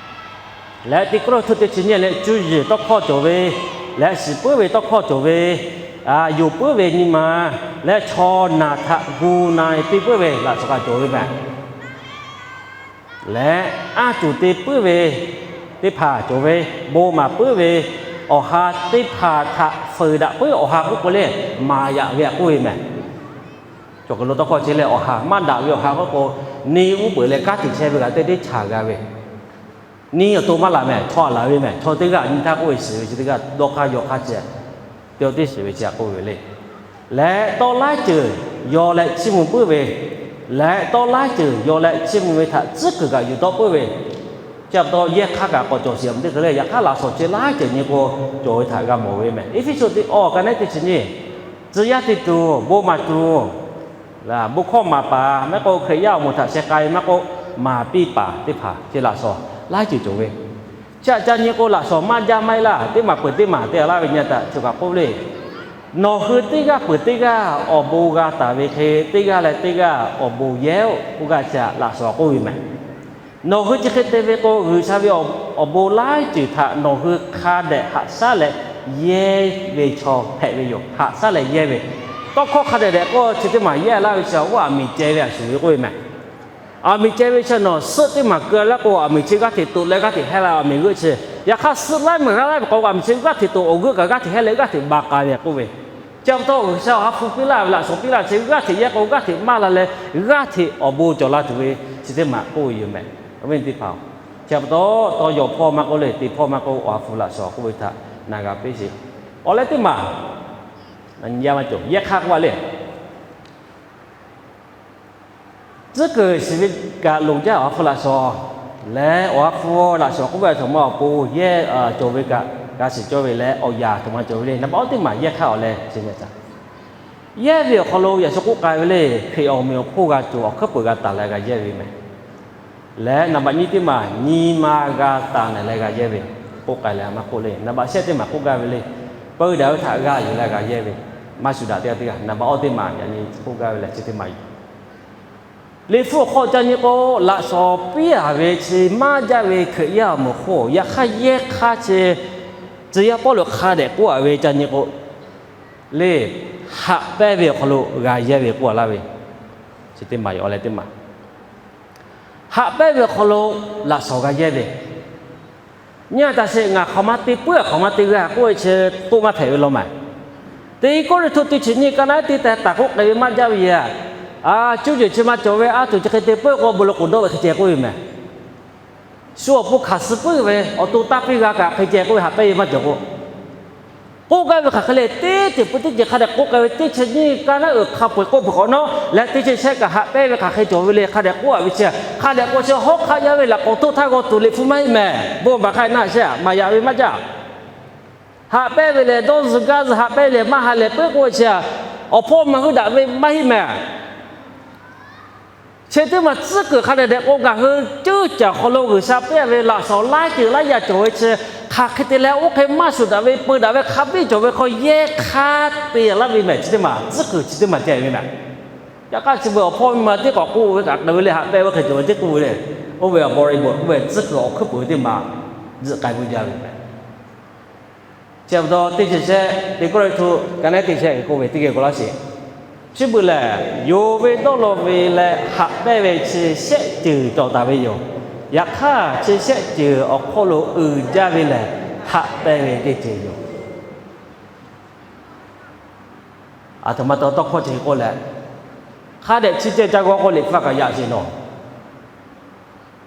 Leh Tiˆmoˉseˍ teˇ chi nyiˇ leh cuˇ yiˍ tawˇ hkawˇ cawˬ ve, leh shiˍ puiˉ ve tawˇ hkawˇ cawˬ ve, yonˍ puiˉ ve nyi ma, leh chaw naˬ htaꞈ gu na piˇ puiˉ ve laꞈ shawˍ hk'a cawˬ ve mehˬ. Leh aˉ tuˬ te puiˉ ve teˇ hpaˍ cawˬ ve, bon maˍ puiˉ ve awˬ ha teˇ hpaˍ htaꞈ fuiˍ daꞈ puiˉ ve awˬ ha k'oˆ k'o lehˬ, maˍ yaꞈ ve aꞈ k'oˆ ve mehˬ. Cawˬ kaˬ lo tawˇ hkawˇ chi lehˬ, awˬ ha maˇ daꞈ ve awˬ ha k'oˆ k'o, neˇ uˉ peunˍ leh kanˉ te chehˇ ve kaꞈ teˇ teˇ chaˬ g'a ve, neˇ awˬ to maˇ laˬ mehˬ, chaw aꞈ laˬ ve mehˬ. Chaw teˇ g'aˇ nyi htaˇ k'oˆ ve shiˍ ve chi teˇ g'aˇ dawˇ hk'aˇ yaw hk'aˇ ceh, teˇ teˇ shiˍ ve chi aꞈ k'oˆ ve le. Leh tawˇ laiˉ ceuˬ yaw leh chiˇ mvuh puiˉ ve, leh tawˇ laiˉ ceuˬ yaw leh chiˇ mvuh ve htaꞈ tcuhˉ kuiˬ kaꞈ yuˬ tawˆ puiˉ ve, chi pa taw yehˇ hk'aˇ kaꞈ k'awꞈ cawˬ shiˍ a ma teˇ hk'e le. Yaꞈ hk'aˇ laꞈ shawnˍ chi laiˉ ceuˬ nyi k'o, cawˬ ve htaꞈ g'a mawˬ ve mehˬ. Eˇfeˇsuꞈ teˇ awˬ ka neˉ teˇ chi nyiˇ, tcuh yaˇ te tuˬ, bon maˍ tuˬ, bon hkawˇ maˍ paˍ, maˇ k'oˆ Hkriꞈ yaˇ awˬ moˍ htaꞈ sheh k'ai maˇ k'oˆ, maˍ piˇ paˍ teˇ hpaˍ chi laꞈ shawnˍ laiˉ ceuˬ cawˬ ve. Chi aꞈ ca nyi k'o, laꞈ shawnˍ maˇ jaˇ maˇ heˆ laˇ. Teˇ maˬ peuˬ teˇ maˬ te a laˇ ve nyi taꞈ chi kaꞈ k'oˆ le. Nawˬ hui teˇ g'aˇ peuˬ teˇ g'aˇ awˬ bon g'a taˍ ve hk'e, teˇ g'aˇ leh teˇ g'aˇ awˬ bon yehˇ-oˆ k'oˆ gaˇ chi aꞈ laꞈ shawnˍ k'oˆ ve mehˬ. Nawˬ hui chi hk'e te ve k'o, G'uiˬsha ve awˬ bon laiˉ ceuˬ htaꞈ nawˬ hui hk'a dehꞈ haꞈ shaˉ leh yehˇ ve chaw hpehꞈ ve yoˬ. Haꞈ shaˉ leh yehˇ ve, tawˇ hkawˇ hk'a dehꞈ dehꞈ k'oˆ chi teˇ maˬ yehˇ laˇ ve chi a, oˇ aˬ miˍ ceh ve a shuˍ ve k'oˆ ve mehˬ. Aˬ miˍ ceh ve chi nawˬ suhˆ teˇ maˬ keu laˇ k'o, aˬ miˍ chi g'aˇ hteꞈ toꞈ leh g'aˇ hteꞈ hehˇ la aˬ miˍ g'euˆ chi. Yaꞈ hk'aˇ, suhˆ laiˉ maˬ g'a laˇ ve k'o, aˬ miˍ chi g'aˇ hteꞈ toꞈ awˬ g'euˆ kaꞈ g'aˇ hteꞈ hehˇ leh g'aˇ hteꞈ ba k'ai ve k'oˆ ve. Chi pa taw G'uiˬsha awˬ ha hpu piˇ laˇ ve laꞈ shawnˍ piˇ laˇ chi g'aˇ hteꞈ yehˇ k'o, g'aˇ hteꞈ maˇ la leh g'aˇ hteꞈ awˬ bon cawˬ la tuˬ ve chi teˇ maˬ k'oˆ ve yoˬ mehˬ. Awˬ viˉ teˇ hpaˍ-oˬ, chi pa taw, taw yawˬ hpawˇ maˇ k'oˆ le, te hpawˇ maˇ k'oˆ, awˬ ha hpu laꞈ shawnˍ k'oˆ ve htaꞈ na g'a piˇ sheˍ. Awˬ leh teˇ maˬ, yaˇ maˇ cawˬ, yehˇ hk'aˇ k'oˆ a le. Tcuhˉ kuiˬ shiˍ ve kaꞈ loˍ jaˇ awˬ ha hpu laꞈ shawnˍ leh, awˬ ha hpu laꞈ shawnˍ k'oˆ ve a htoꞈ ma awˬ pon yehˇ cawˬ ve kaꞈ g'a shiˍ cawˇ ve leh, awˬ yanˇ a htoꞈ ma cawˬ ve le. Naˍ baꞈ awˇ teˇ maˬ yehˇ hk'aˇ awˬ leh chi nyi taꞈ, yehˇ ve awˬ hk'aw lo yaꞈ shu k'oˆ k'ai ve le, Hkriꞈ awˬ meꞈ awˬ hponˇ g'a tuˬ awˬ hkuiˉ peuˬ g'a taˍ leh g'a yehˇ ve mehˬ. Leh naˍ baꞈ nyiˇ teˇ maˬ nyi ma g'a taˍ naˍ leh g'a yehˇ ve, k'oˆ k'ai leh a maˇ k'oˆ le. Naˍ baꞈ shehˆ teˇ maˬ k'oˆ gaˇ ve le, peu daꞈ ve htaꞈ g'a yuˬ leh g'a yehˇ ve, maˇ shuˍ daꞈ teˇ g'aˇ teˇ g'aˇ. Naˍ baꞈ awˇ teˇ maˬ yaꞈ nyi k'oˆ gaˇ ve leh chi teˇ maˬ yoˬ. Liꞈ hpu awˬ hk'aw ca nyi k'o, laꞈ shawnˍ piˇ a ve chi maˇ jaˇ ve Hkriꞈ yaˇ awˬ moˍ hk'oˆ, yaꞈ hk'aˇ yehˇ hk'aˇ chi tcuh yaˇ Pawˇluꞈ hk'a dehꞈ k'oˆ a ve ca nyi k'o, le, haꞈ pehnˇ ve awˬ hk'aw lo g'a yehˇ ve k'oˆ a laˇ ve, chi teˇ maˬ yoˬ. Awˬ leh teˇ maˬ, haꞈ pehnˇ ve awˬ hk'aw lo laꞈ shawnˍ g'a yehˇ ve, nyi a taꞈ sheˍ, ngaˬ hk'awꞈ ma te puiˉ, hk'awꞈ ma te g'a k'oˆ ve chi k'oˆ maˇ hpehꞈ ve law maˬ. Teˇ Kawˇrenˍhtuˆ teˇ chi nyiˇ ka naˉ teˇ teh taˍ k'oˆ k'ai ve maˇ jaˇ ve yoˬ. A, cuˇ yiˍ chi ma cawˬ ve a tuˬ chi hk'e te puiˉ k'o, bon lo k'oˍ dawˇ ve hk'e ceh k'oˆ ve mehˬ. Shu awˬ pon hkanˍ suh puiˉ ve awˬ to taˇ piˇ g'a kaꞈ hk'e ceh k'oˆ ve, haꞈ pehnˇ ve maˇ cawˬ k'o, k'oˆ gaˇ ve hk'aˬ hk'e le, teˇ ceuˬ peuˬ teˇ ceuˬ hk'a dehꞈ k'oˆ k'ai ve teˇ chi nyiˇ ka naˉ uiˍ hk'a peu-eˬ k'oˆ peuˬ k'awꞈ nawˉ leh, teˇ chi shehˆ kaꞈ haꞈ pehnˇ ve hk'aˬ hk'e cawˬ ve le. Hk'a dehꞈ k'oˆ a ve chi, hk'a dehꞈ k'o chi hawˉ hk'aˆ yaˇ ve laꞈ k'awꞈ htoˆ htaˇ g'aw tuˬ Liꞈ hpu maˇ heˆ mehˬ. Bon baˬ hk'a naˆ shehˆ maˍ yaꞈ ve maˇ jaˇ. Haꞈ pehnˇ ve lehˬ, dawˇ zuhˬ gaˇ zuhˬ haꞈ pehnˇ lehˬ, maˇ ha lehˬ puiˉ k'oˆ ve chi a, awˬ hpawˇ maˇ heuˆ daꞈ ve maˇ heˆ mehˬ. Chi teˇ maˬ tcuhˉ kuiˬ hk'a dehꞈ dehꞈ k'o, ngaˬ hui ceuˇ caˬ hk'aw lo G'uiˬsha piˇ a ve laꞈ shawnˍ laiˉ ceuˬ laiˉ yaˇ cawˬ ve chi, hk'aˬ hk'e te leh oˇ hk'e maˇ shuˍ daꞈ ve, peu daꞈ ve hk'a biˇ cawˬ ve hk'aw yehˇ hk'aˇ te laˇ ve mehˬ. Chi teˇ maˬ tcuhˉ kuiˬ chi teˇ maˬ ceh ve mehˬ. Yaꞈ hk'aˇ chi beuꞈ awˬ hpawˇ miˇ ma teˇ hk'awꞈ k'oˆ ve kaꞈ k'ai ve le, haꞈ pehnˇ ve hk'e cawˬ ve teˇ k'oˆ ve le. Oˇ ve awˬ bawˇ re bawˬ k'oˆ ve tcuhˉ kuiˬ awˬ hkuiˉ peuˬ ve teˇ maˬ zuhꞈ k'ai ve jaˇ ve mehˬ. Chi pa taw teˇ chi shehˆ teˇ kawˇ le htu ka naˉ teˇ shehˆ k'oˆ ve teˇ geh k'oˆ laˇ sheˍ. Chi beuꞈ lehˬ, yonˍ ve dawˇ law ve leh haꞈ pehnˇ ve chi shehˆ ceuˬ cawˬ taˍ ve yoˬ. Yaꞈ hk'aˇ, chi shehˆ ceuˬ awˬ hk'oˆ lo uiˍ jaˇ ve lehˬ, haꞈ pehnˇ ve teˇ ceuˬ yoˬ. Aˬ htoꞈ ma taw tawˇ hkawˇ chi k'oˆ leh, hk'a dehꞈ chi ceh ca g'aw k'o, Liꞈ hpu kaꞈ yaꞈ sheˍ nawˬ.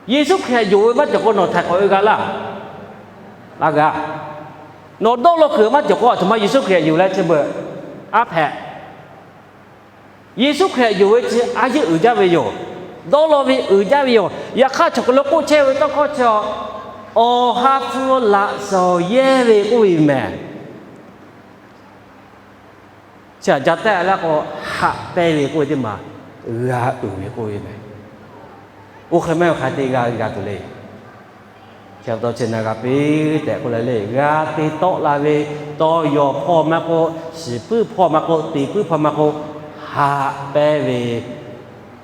Yeˍsuˆ Hkriꞈ yonˍ ve maˇ cawˬ k'o, nawˬ htaiˍ hk'awꞈ ve g'a laˇ. Laˇ g'a. Nawˬ dawˇ law kuiˬ maˇ cawˬ k'o, aˬ htoꞈ ma Yeˍsuˆ Hkriꞈ yonˍ leh chi beuꞈ aˉ hpehꞈ. Yeˍsuˆ Hkriꞈ yonˍ ve chi a yeˇ uiˍ jaˇ ve yoˬ. Dawˇ law ve uiˍ jaˇ ve yoˬ. Yaꞈ hk'aˇ, chaw hk'aw lo k'oˆ chehˇ ve tawˇ hkawˇ chi, Awˬ ha hpu laꞈ shawnˍ yehˇ ve k'oˆ ve mehˬ. Chi htaꞈ ca tehˆ laˇ k'o, haꞈ pehnˇ ve k'oˆ ve teˇ maˬ g'a uiˍ ve k'oˆ ve mehˬ. Oˇ hk'e maˇ heˆ, hk'a te g'a g'a tuˬ le. Chi pa taw chi na g'a piˇ tehꞈ k'oˆ leh le, g'a te tawˆ la ve tawˇ yaw hpawˇ maˇ k'oˆ, shiˍ puiˉ hpawˇ maˇ k'oˆ, tiˍ puiˉ hpawˇ maˇ k'oˆ, haꞈ pehnˇ ve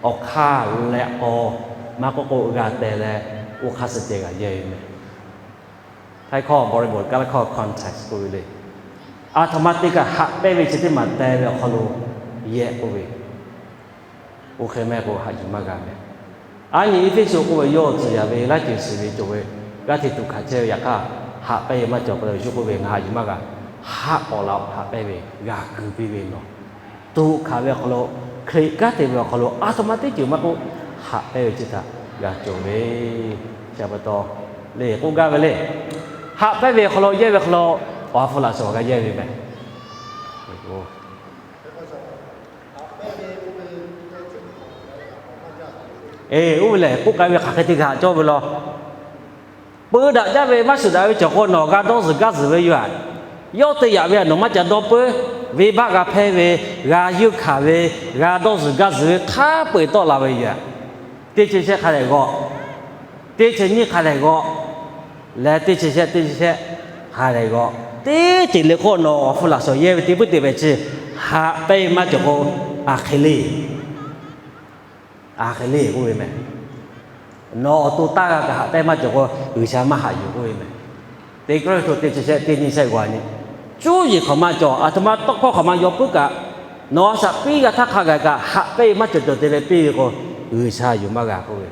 awˬ hk'aˇ leh k'aw maˇ k'oˆ k'o g'a teh leh, oˇ hk'aˇ suh ceh g'a yehˇ ve meh. Htaiˇ hkawˇ บริบท kaˇ leh hkawˇ context k'oˆ ve le, a htoꞈ ma te kaꞈ haꞈ pehnˇ ve chi teˇ maˬ teh ve awˬ hk'aw lo yehˇ k'oˆ ve, oˇ hk'e meh k'o haꞈ yuˬ maˇ g'a meh. Aˉ nyi Eˇfeˇsuꞈ k'oˆ ve yawˇ tcuh yaꞈ ve laiˉ ceuˬ shiˍ ve cawˬ ve g'aˇ hteꞈ tuꞈ hkanˍ chehˇ ve yaꞈ hk'aˇ, haꞈ pehnˇ ve maˇ cawˬ k'o, yawˇ k'oˆ ve, Ngaˬ haꞈ yuˬ maˇ g'a. Haˆ k'awꞈ la haꞈ pehnˇ ve g'a kuiˬ piˇ ve nawˬ, tuꞈ hkanˍ ve awˬ hk'aw lo, Hkriꞈ kanˉ te ve awˬ hk'aw lo a htoꞈ ma teˇ ceuˬ maˇ k'oˆ, haꞈ pehnˇ ve chi htaꞈ g'a cawˬ ve. Chi pa taw le k'oˆ gaˇ ve le, haꞈ pehnˇ ve awˬ hk'aw lo yehˇ ve hk'aw lo awˬ ha hpu laꞈ shawnˍ g'a yehˇ ve meh. Eˬ, oˇ ve lehˬ k'oˆ k'ai ve hk'aˬ hk'e te g'a cawˇ ve law. Peu daꞈ jaˇ ve maˇ shuˍ daꞈ ve cawˬ k'o, nawˬ g'a dawˇ zuhˬ gaˇ zuhˬ ve yoˬ aꞈ. Yawˇ te yaꞈ ve aꞈ nawˬ maˇ ca dawˇ peuˬ. Venˇbaˆ g'a hpehˇ ve, g'a yeunˇ hkanˍ ve, g'a dawˇ zuhˬ gaˇ zuhˬ ve hk'a peu-eˬ tawˆ la ve yoˬ aꞈ. Teˇ chi shehˆ hk'a dehꞈ g'awˆ, teˇ chi nyiˇ hk'a dehꞈ g'awˆ, leh teˇ chi shehˆ teˇ chi shehˆ hk'a dehꞈ g'awˆ, teˇ ceuˬ le k'o nawˬ awˬ hpu laꞈ shawnˍ yehˇ ve teˇ puiˉ te pehꞈ chi, haꞈ pehnˇ ve maˇ cawˬ k'o, aˬ hk'e le, aˬ hk'e le k'oˆ ve meh. Nawˬ awˬ to taˇ g'a kaꞈ haꞈ pehnˇ maˇ cawˬ k'o, G'uiˬsha maˇ haꞈ yuˬ k'oˆ ve meh. Teˇ Kawˇrenˍhtuˆ teˇ chi shehˆ teˇ nyiˇ shehˆ g'awˬ nyi, cuˇ yiˍ hk'awꞈ maˇ cawˬ, aˬ htoꞈ ma tawˇ hkawˇ hk'awꞈ ma yaw puiˉ kaꞈ, nawˬ a shaꞈ piˇ g'a htaˇ hk'a gaˬ kaꞈ haꞈ pehnˇ ve maˇ cawˬ cawˬ te leh piˇ ve k'o, G'uiˬsha yuˬ maˇ g'a k'oˆ ve.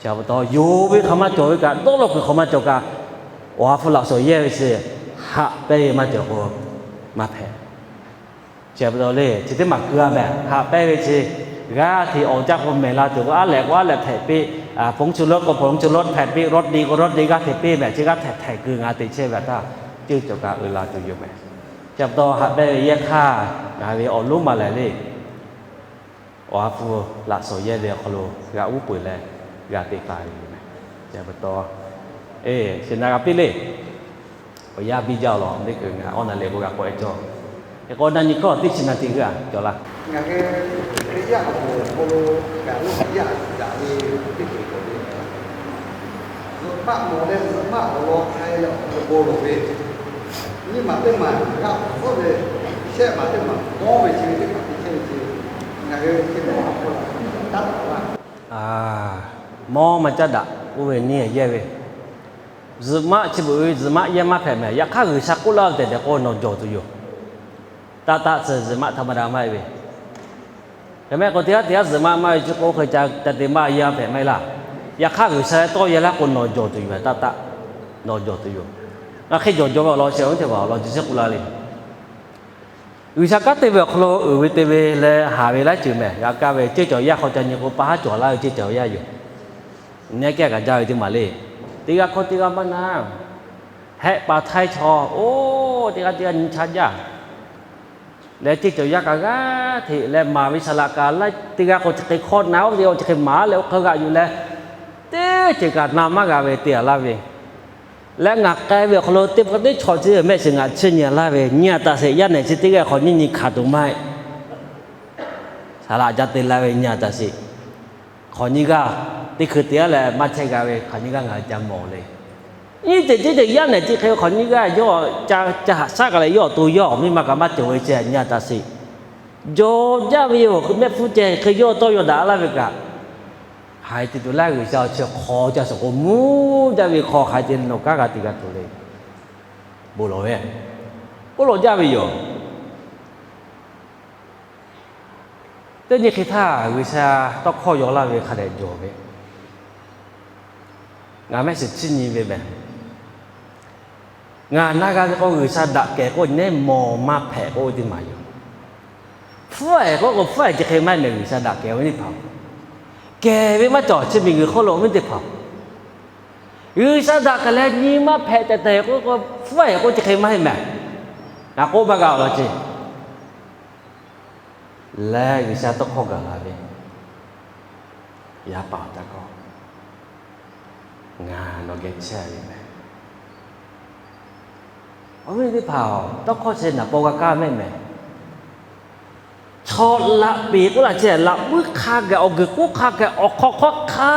Chi pa taw yonˍ ve hk'awꞈ maˇ cawˬ ve kaꞈ, dawˇ law kuiˬ hk'awꞈ maˇ cawˬ kaꞈ, awˬ ha hpu laꞈ shawnˍ yehˇ ve chi, haꞈ pehnˇ ve maˇ cawˬ k'o, maˇ hpehꞈ. Chi pa taw le, chi teˇ maˬ keu a meh, haꞈ pehnˇ ve chi, g'aˇ hteꞈ awˬ caˇ k'o mehˬ la tuˬ k'o, aˉ lehꞈ k'o aˉ lehꞈ hpehꞈ piˇ, ผงชูรส k'o ผงชูรส hpehꞈ piˇ, รสดี k'o รสดี g'aˇ hteꞈ piˇ meh, chi g'aˇ hteꞈ hteꞈ keu ngaˬ te chehˇ ve aꞈ htaˇ, ceuˇ cawˬ kaꞈ uiˍ la tuˬ yoˬ meh. Chi pa taw haꞈ pehnˇ ve yehˇ hk'aˇ, ngaˬ ve awˬ lonˉ maˬ lehˬ le, awˬ ha hpu laꞈ shawnˍ yehˇ ve awˬ hk'aw lo g'a uˉ peunˍ leh g'a te taˍ ve yoˬ meh. Chi pa taw, eˬ, shiˍ na g'a piˇ le. Awˬ yanˇ biˇ jaˇ lawˬ, teˇ hkui ngaˬ awˬ na lehˬ k'o g'a k'awꞈ e cawˇ. Hk'e k'o na nyi hkawˇ teˇ chi na te g'aˇ cawˬ laˇ. Ngaˬ hui Hkriꞈ yaˇ awˬ moˍ awˬ hk'aw lo gaˬ lo yaˇ daꞈ ve teˇ ceuˬ cawˬ ve, zuhꞈ maˆ mawˬ leh zuhꞈ maˆ awˬ lawn hk'ai leh awˬ hk'aw lo bon lawˬ ve, nyiˇ maˬ teˇ maˬ g'a awˬ hpfuhˆ ve, shehˆ maˬ teˇ maˬ mawˇ ve chi ve teˇ hpaˍ te chehˇ ve ce, ngaˬ hui chi ve awˬ hk'aw lo daꞈ taˍ laˇ. Mawˇ maˇ caˉ daꞈ oˇ ve nyiˇ yehˇ ve, zuhꞈ maˆ chi beuꞈ ve zuhꞈ maˆ yehˇ maˇ hpehꞈ meh. Yaꞈ hk'aˇ G'uiˬsha k'oˆ laˇ ve tehꞈ tehꞈ k'o nawˬ jawˬ tuˬ yoˬ. Taˆ taˆ tcuh zuhꞈ maˆ htaꞈ maˇ daꞈ maˇ e ve, hk'e meh k'o teˇ g'aˇ teˇ g'aˇ zuhꞈ maˆ maˇ ve chi k'o hk'e ca te maˇ yehˇ maˇ hpehꞈ maˇ heˆ laˇ. Yaꞈ hk'aˇ G'uiˬsha leh tawˇ yehˇ laˇ k'o nawˬ jawˬ tuˬ yoˬ. Taˆ taˆ, nawˬ jawˬ tuˬ yoˬ. Ngaˬ hk'e jawˬ jaw ve awˬ lawn shehˍ awˬ teˇ hpaˍ awˬ lawn chi shiˉ k'oˆ laˇ le. G'uiˬsha kanˉ te ve awˬ hk'aw lo uiˍ ve te ve leh haˍ ve laiˉ ceuˬ meh g'a kaˇ ve, ceˇ cawˬ yaˇ hk'aw ca nyi k'o pa haˉ cawˬ laˇ ve ceˇ cawˬ yaˇ yoˬ. Nehˉ kehˉ kaꞈ jaˇ ve teˇ maˬ le. Teˇ g'aˇ hkawˇ teˇ g'aˇ maˇ na, hehˆ pa htaiˇ chaw, oˇ teˇ g'aˇ teˇ g'aˇ nyi chaˇ jaˇ. Leh ceˇ cawˬ yaˇ kaꞈ g'aˇ hteꞈ leh maˍ ve saˍ laꞈ kaꞈ laiˉ teˇ g'aˇ k'o chi hk'e hk'awˇ na oˇ ve chi hk'e maˍ leh oˇ hk'e g'aꞈ yuˬ leh, teˇ ceuˬ kaꞈ na maˇ g'a ve te a laˇ ve. Leh ngaˬ k'ai ve awˬ hk'aw lo teˇ hpaˍ teˇ chaw chi mehˆ shiˍ ngaˬ chiˇ nyi a laˇ ve, nyi a taˍ sheˍ. Yaˇ nehˬ chi teˇ g'aˇ hk'awꞈ nyiˇ nyi hkanˍ tuˬ maˇ heˆ. Saˍ laꞈ ca te laˇ ve nyi a taˍ sheˍ. Hk'awꞈ nyiˇ g'aˇ teˇ hkui te aˉ leh maˇ chehˇ g'a ve hk'awꞈ nyiˇ g'aˇ ngaˬ hui ca mawˬ le. Nyiˇ ceuˬ ceˇ ceuˬ yaˇ nehˬ chi hk'e hk'awꞈ nyiˇ g'aˇ yawˇ ca haꞈ shaˉ kaꞈ leh yawˇ awˬ to yawˇ awˬ miˇ ma kaꞈ maˇ cawˬ ve chi nyi a taˍ sheˍ. Jawˬ jaˇ ve yoˬ. Mehˆ hpfuhˇ ceh hk'e yawˇ tawˇ yaw daꞈ laˇ ve kaꞈ, haiˬ te tuˬ laˇ G'uiˬsha awˬ chi hk'aw ca suhˍ k'o mvuhˇ jaˇ ve hk'aw hk'aˬ hk'e te nawˬ kanˉ g'a te g'a tuˬ le. Bon lawˬ ve, bon lawˬ jaˇ ve yoˬ. Teˇ nyi hk'e htaˇ G'uiˬsha tawˇ hkawˇ yaw laˇ ve hk'a dehꞈ jawˬ ve, ngaˬ mehˆ shiˍ chiˇ nyi ve meh. Ngaˬ na g'a ve k'o G'uiˬsha daꞈ kehˬ k'oˆ nyi nehˉ mawˬ maˇ hpehꞈ k'oˆ ve teˇ maˬ yoˬ. Hpfuhˇ ehˍ k'oˆ k'o hpfuhˇ ehˍ chi hk'e maˇ heˆ meh. G'uiˬsha daꞈ kehˬ ve teˇ hpaˍ, kehˬ ve maˇ cawˬ chi miˬguiˬ hk'oˆ lo awˬ viˉ teˇ hpaˍ, G'uiˬsha daꞈ kehˬ leh nyi maˇ hpehꞈ tehꞈ tehˬ k'oˆ k'o hpfuhˇ ehˍ k'oˆ chi hk'e maˇ heˆ meh. Ngaˬ k'oˆ maˇ g'a awˬ lawn ce. Leh G'uiˬsha tawˇ hkawˇ gaˬ la ve, yaˇ paˍ awˬ taˇ kawˇ, ngaˬ nawˬ geh chehˇ ve meh. Awˬ viˉ teˇ hpaˍ-oˬ, tawˇ hkawˇ chi naˍ paw g'a kaˇ mehˆ meh. Chaw laꞈ peˍ k'oˆ laˇ chehˇ, laꞈ muiˉ hk'a gaˬ, awˬ guiˬ k'oˆ hk'a gaˬ, awˬ hk'aw hk'awˇ hk'a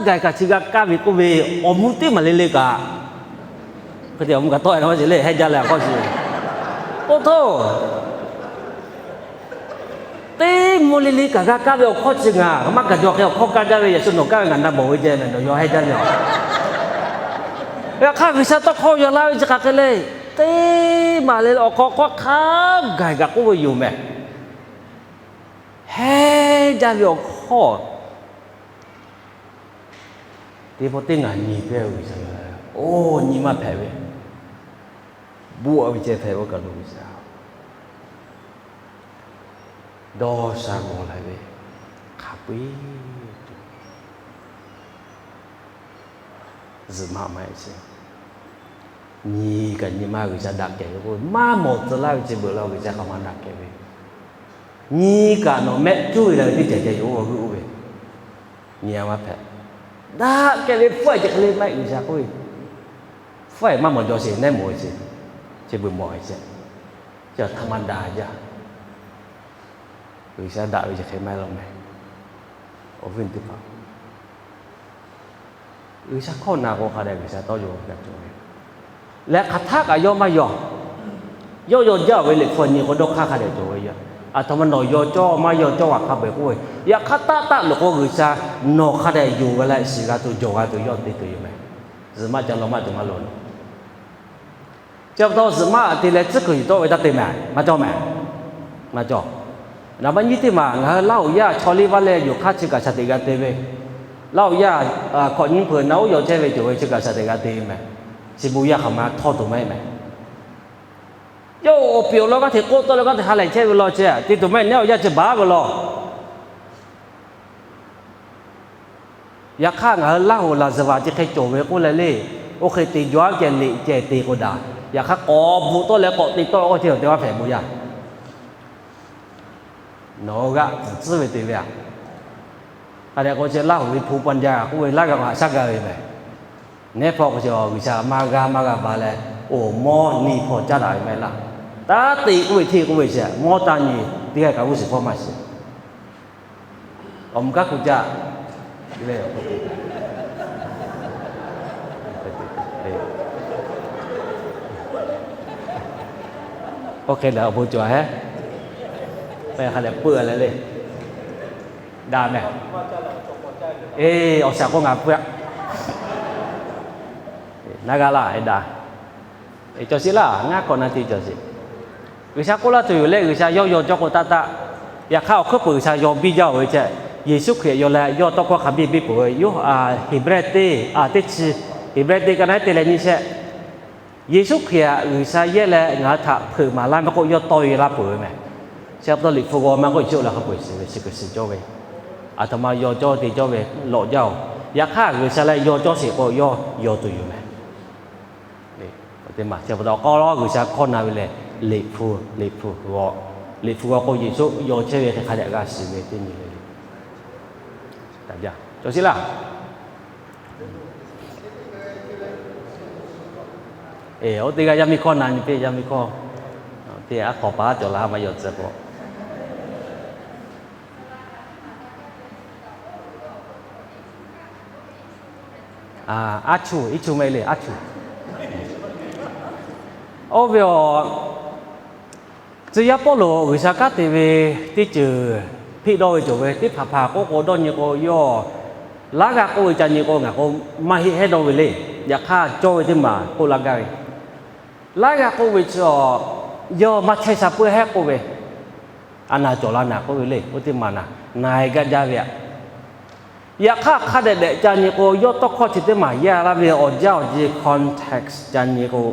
gaˬ kaꞈ chi g'a kaˇ ve k'oˆ ve, awˬ mvuh teˇ maˬ le le kaꞈ, hk'e te awˬ mvuh kaꞈ tawˆ e na ve le, heh jaˇ leh awˬ hk'aw chi k'oˆ htawˇ, teˇ mvuh le le kaꞈ g'a kaˇ ve awˬ hkawˇ chi ngaˬ maˇ gaˬ jaw hk'e awˬ hkawˇ kaˇ jaˇ ve, yaꞈ shu nawˬ kaˇ ve ngaˬ na mawˬ ve ceh meh, nawˬ yawˇ heh jaˇ ve a. Yaꞈ hk'aˇ G'uiˬsha tawˇ hkawˇ yaw laˇ ve chi hk'aˬ hk'e le, teˇ maˬ le awˬ hk'aw hk'awˇ hk'a gaˬ kaꞈ k'oˆ ve yoˬ meh. Heh jaˇ ve awˬ hkawˇ teˇ pawˆ teˇ ngaˬ nyi pehˇ ve G'uiˬsha, oˇ nyi maˇ hpehꞈ ve, buˆ a ve ceh hpehꞈ ve kaꞈ lo G'uiˬsha dawˇ sha g'aw la ve hk'a peu-eˬ zuhꞈ maꞈ maˇ heˆ sheˍ. Nyi kaꞈ nyi maˇ G'uiˬsha daꞈ kehˬ ve k'oˆ ve, maˇ mawˬ tcuh laˇ ve chi beuꞈ la G'uiˬsha hk'aˬ ma daꞈ kehˬ ve. Nyi kaꞈ nawˬ mehˆ cuˇ ve la ve teˇ cehˬ ceh yoˬ, g'uˇ oˇ ve nyi a maˇ hpehꞈ. Daꞈ kehˬ ve hpfuhˆ ehˍ chi hk'e le maˇ heˆ G'uiˬsha k'oˆ ve, hpfuhˆ ehˍ maˇ mawˬ jaw sheˍ, nehˉ mawˬ ve sheˍ, chi beuꞈ mawˬ ve sheˍ, chi htaꞈ maˇ daꞈ jaˇ. G'uiˬsha daꞈ ve chi hk'e maˇ heˆ law meh. Awˬ viˉ teˇ hpaˍ, G'uiˬsha hkawˇ na k'o hk'a dehꞈ G'uiˬsha tawˇ yaw ve kaꞈ cawˬ ve, leh hk'aˬ htaˆ kaꞈ yawˇ maˇ yaw. Yawˇ yaw jaˇ ve liꞈ hpu nyi k'o dawˇ hk'aˇ hk'a dehꞈ cawˬ ve yoˬ. Aˬ htoꞈ ma nawˬ yaw cawˇ maˇ yaw cawˇ g'a hk'a peu-eˬ k'oˆ ve, yaꞈ hk'aˇ taˆ taˆ lo k'o G'uiˬsha nawˬ hk'a dehꞈ yonˍ g'a leh shiˍ g'a tuˬ, jawˬ g'a tuˬ yawˇ te tuˬ yoˬ meh. Zuhꞈ maꞈ ca law maˇ tuˬ maˇ loˍ. Chi pa taw zuhꞈ maꞈ te leh tcuhˉ kuiˬ yuˬ tawˆ ve taˇ te meh, maˇ cawˇ meh. Maˇ cawˇ. Naˍ baˆ nyiˇ teˇ maˬ ngaˬ hui Laˇ huˍ yaˇ chaw liˇ vaˇ leh yonˍ hk'aˇ chi kaꞈ shaˍ teꞈ g'a te ve, Laˇ huˍ yaˇ hkawꞈ nyiˇ hpeuꞈ na oˉ yaw chehˇ ve cawˬ ve chi kaꞈ shaˍ teꞈ g'a te ve meh. Chi bon yaˇ hk'aˬ ma htawˇ tuˬ maˇ heˆ meh. Yawˇ awˬ piˍ awˬ lawn g'aˇ hteꞈ k'oˆ tawˆ leh g'aˇ hteꞈ ha lehˬ chehˇ ve law chehˇ, te tuˬ maˇ heˆ, nehˉ awˬ yaˇ chi baˬ ve law. Yaꞈ hk'aˇ ngaˬ hui Laˇ huˍ laˍzaˍvaˍ chi hk'e cawˬ ve k'oˆ leh le, oˇ hk'e te jaw aˉ ceh liꞈ ceh te k'o daꞈ. Yaꞈ hk'aˇ k'awꞈ bvuhꞈ tawˆ leh k'awꞈ te tawˆ k'oˆ chi awˬ te maˇ hpehꞈ bon yaˇ. Nawˬ g'aˆ tcuhˉ ve te ve aꞈ. Hk'a dehꞈ k'o chi Laˇ huˍ ve hpu paw ja k'oˆ ve laˇ g'a k'o haꞈ shaˉ gaˇ ve meh. Nehˉ hpawˇ k'o chi G'uiˬsha maˇ g'a maˇ g'a ba leh, oˇ mawˇ niˇ hpawˇ caˉ daꞈ ve meh laˇ. Taˇ te k'oˆ ve hteˇ k'oˆ ve chi mawˇ taˇ nyi teˇ g'aˇ kaꞈ g'uˇ suhˍ hpawˇ maˇ shiˍ. Awˬ mvuh kaˉ kuˬ caˇ le. Oˇ hk'e lehˬ awˬ bon cawˬ hehˉ. Hk'a lehˬ peuˬ leh le. Daꞈ meh. Eˬ, awˬ shaˍ k'o ngaˬ peuˬ aꞈ. Naˉ g'aˇ laˇ daꞈ. Cawˬ sheˍ laˇ, ngaˇ hkawꞈ na te cawˬ sheˍ. G'uiˬsha k'oˆ laˇ tuˬ yoˬ leh G'uiˬsha yawˇ yaw cawˇ k'o taˆ taˆ. Yaꞈ hk'aˇ awˬ hkuiˉ peuˬ G'uiˬsha yaw biˇ jaˇ-oˬ ve ceh, Yeˍsuˆ Hkriꞈ yaw leh yawˇ tawˇ hkawˇ hk'a biˇ biˇ peuˬ ve yoˬ. Heˍbrehˇ teˇ, a teˇ chi, Heˍbrehˇ teˇ ka naˉ teˇ leh nyiˇ shehˆ. Yeˍsuˆ Hkriꞈ htaꞈ G'uiˬsha yehˇ leh ngaˬ hui htaꞈ hpeuꞈ maˍ laˇ maˇ k'oˆ, yawˇ tawˇ yaw laˇ peuˬ ve meh. Chi pa taw liꞈ hpu g'aw maˇ k'oˆ, chi oˇ leh hk'a peu-eˬ shiˍ ve chi kuiˬ shiˍ cawˇ ve, aˬ htoꞈ ma yaw cawˇ te cawˇ ve lawꞈ jaˇ-oˬ. Yaꞈ hk'aˇ G'uiˬsha leh yaw cawˇ sheˍ k'o yawˇ yaw tuˬ yoˬ meh. Chi pa taw k'aw law G'uiˬsha hkawˇ na ve lehˬ, liꞈ hpu, liꞈ hpu g'aw, liꞈ hpu g'aw k'o Yeˍsuˆ yaw chehˇ ve hk'e hk'a dehꞈ g'a shiˍ ve teˇ nyi le. Cawˬ sheˍ laˇ. Oˇ teˇ g'aˇ yaˇ miˇ hkawˇ na nyi teˇ yaˇ miˇ hkawˇ, teˇ aˉ hk'awꞈ paˍ aˉ cawˬ la maˇ yaw tcuh k'o. Aˉ chuˇ, iˉ chuˇ meh le, aˉ chuˇ. Oˇ ve awˬ, tcuh yaˇ Pawˇluꞈ G'uiˬsha kanˉ te ve teˇ ceuˬ hpiˆ dawˇ ve cawˬ ve, teˇ hpaˍ hpaˍ k'oˆ k'o dawˇ nyi k'o yawˇ, laˇ g'a k'oˆ ve ca nyi k'o ngaˬ k'o maˇ heˆ hehˉ dawˇ ve le. Yaꞈ hk'aˇ cawˇ ve teˇ maˬ k'oˆ laˇ gaˇ ve, laˇ g'a k'oˆ ve chi awˬ, yawˇ maˇ chehˇ sha puiˉ hehˉ k'oˆ ve, a naˬ cawˬ la naˬ k'oˆ ve le. Oˇ teˇ maˬ naˬ, na-e gaˇ jaˇ ve aꞈ. Yaꞈ hk'aˇ hk'a dehꞈ dehꞈ ca nyi k'o, yawˇ tawˇ hkawˇ chi teˇ maˬ yaˇ laˇ ve awˬ jaˇ awˬ ji context ca nyi k'o,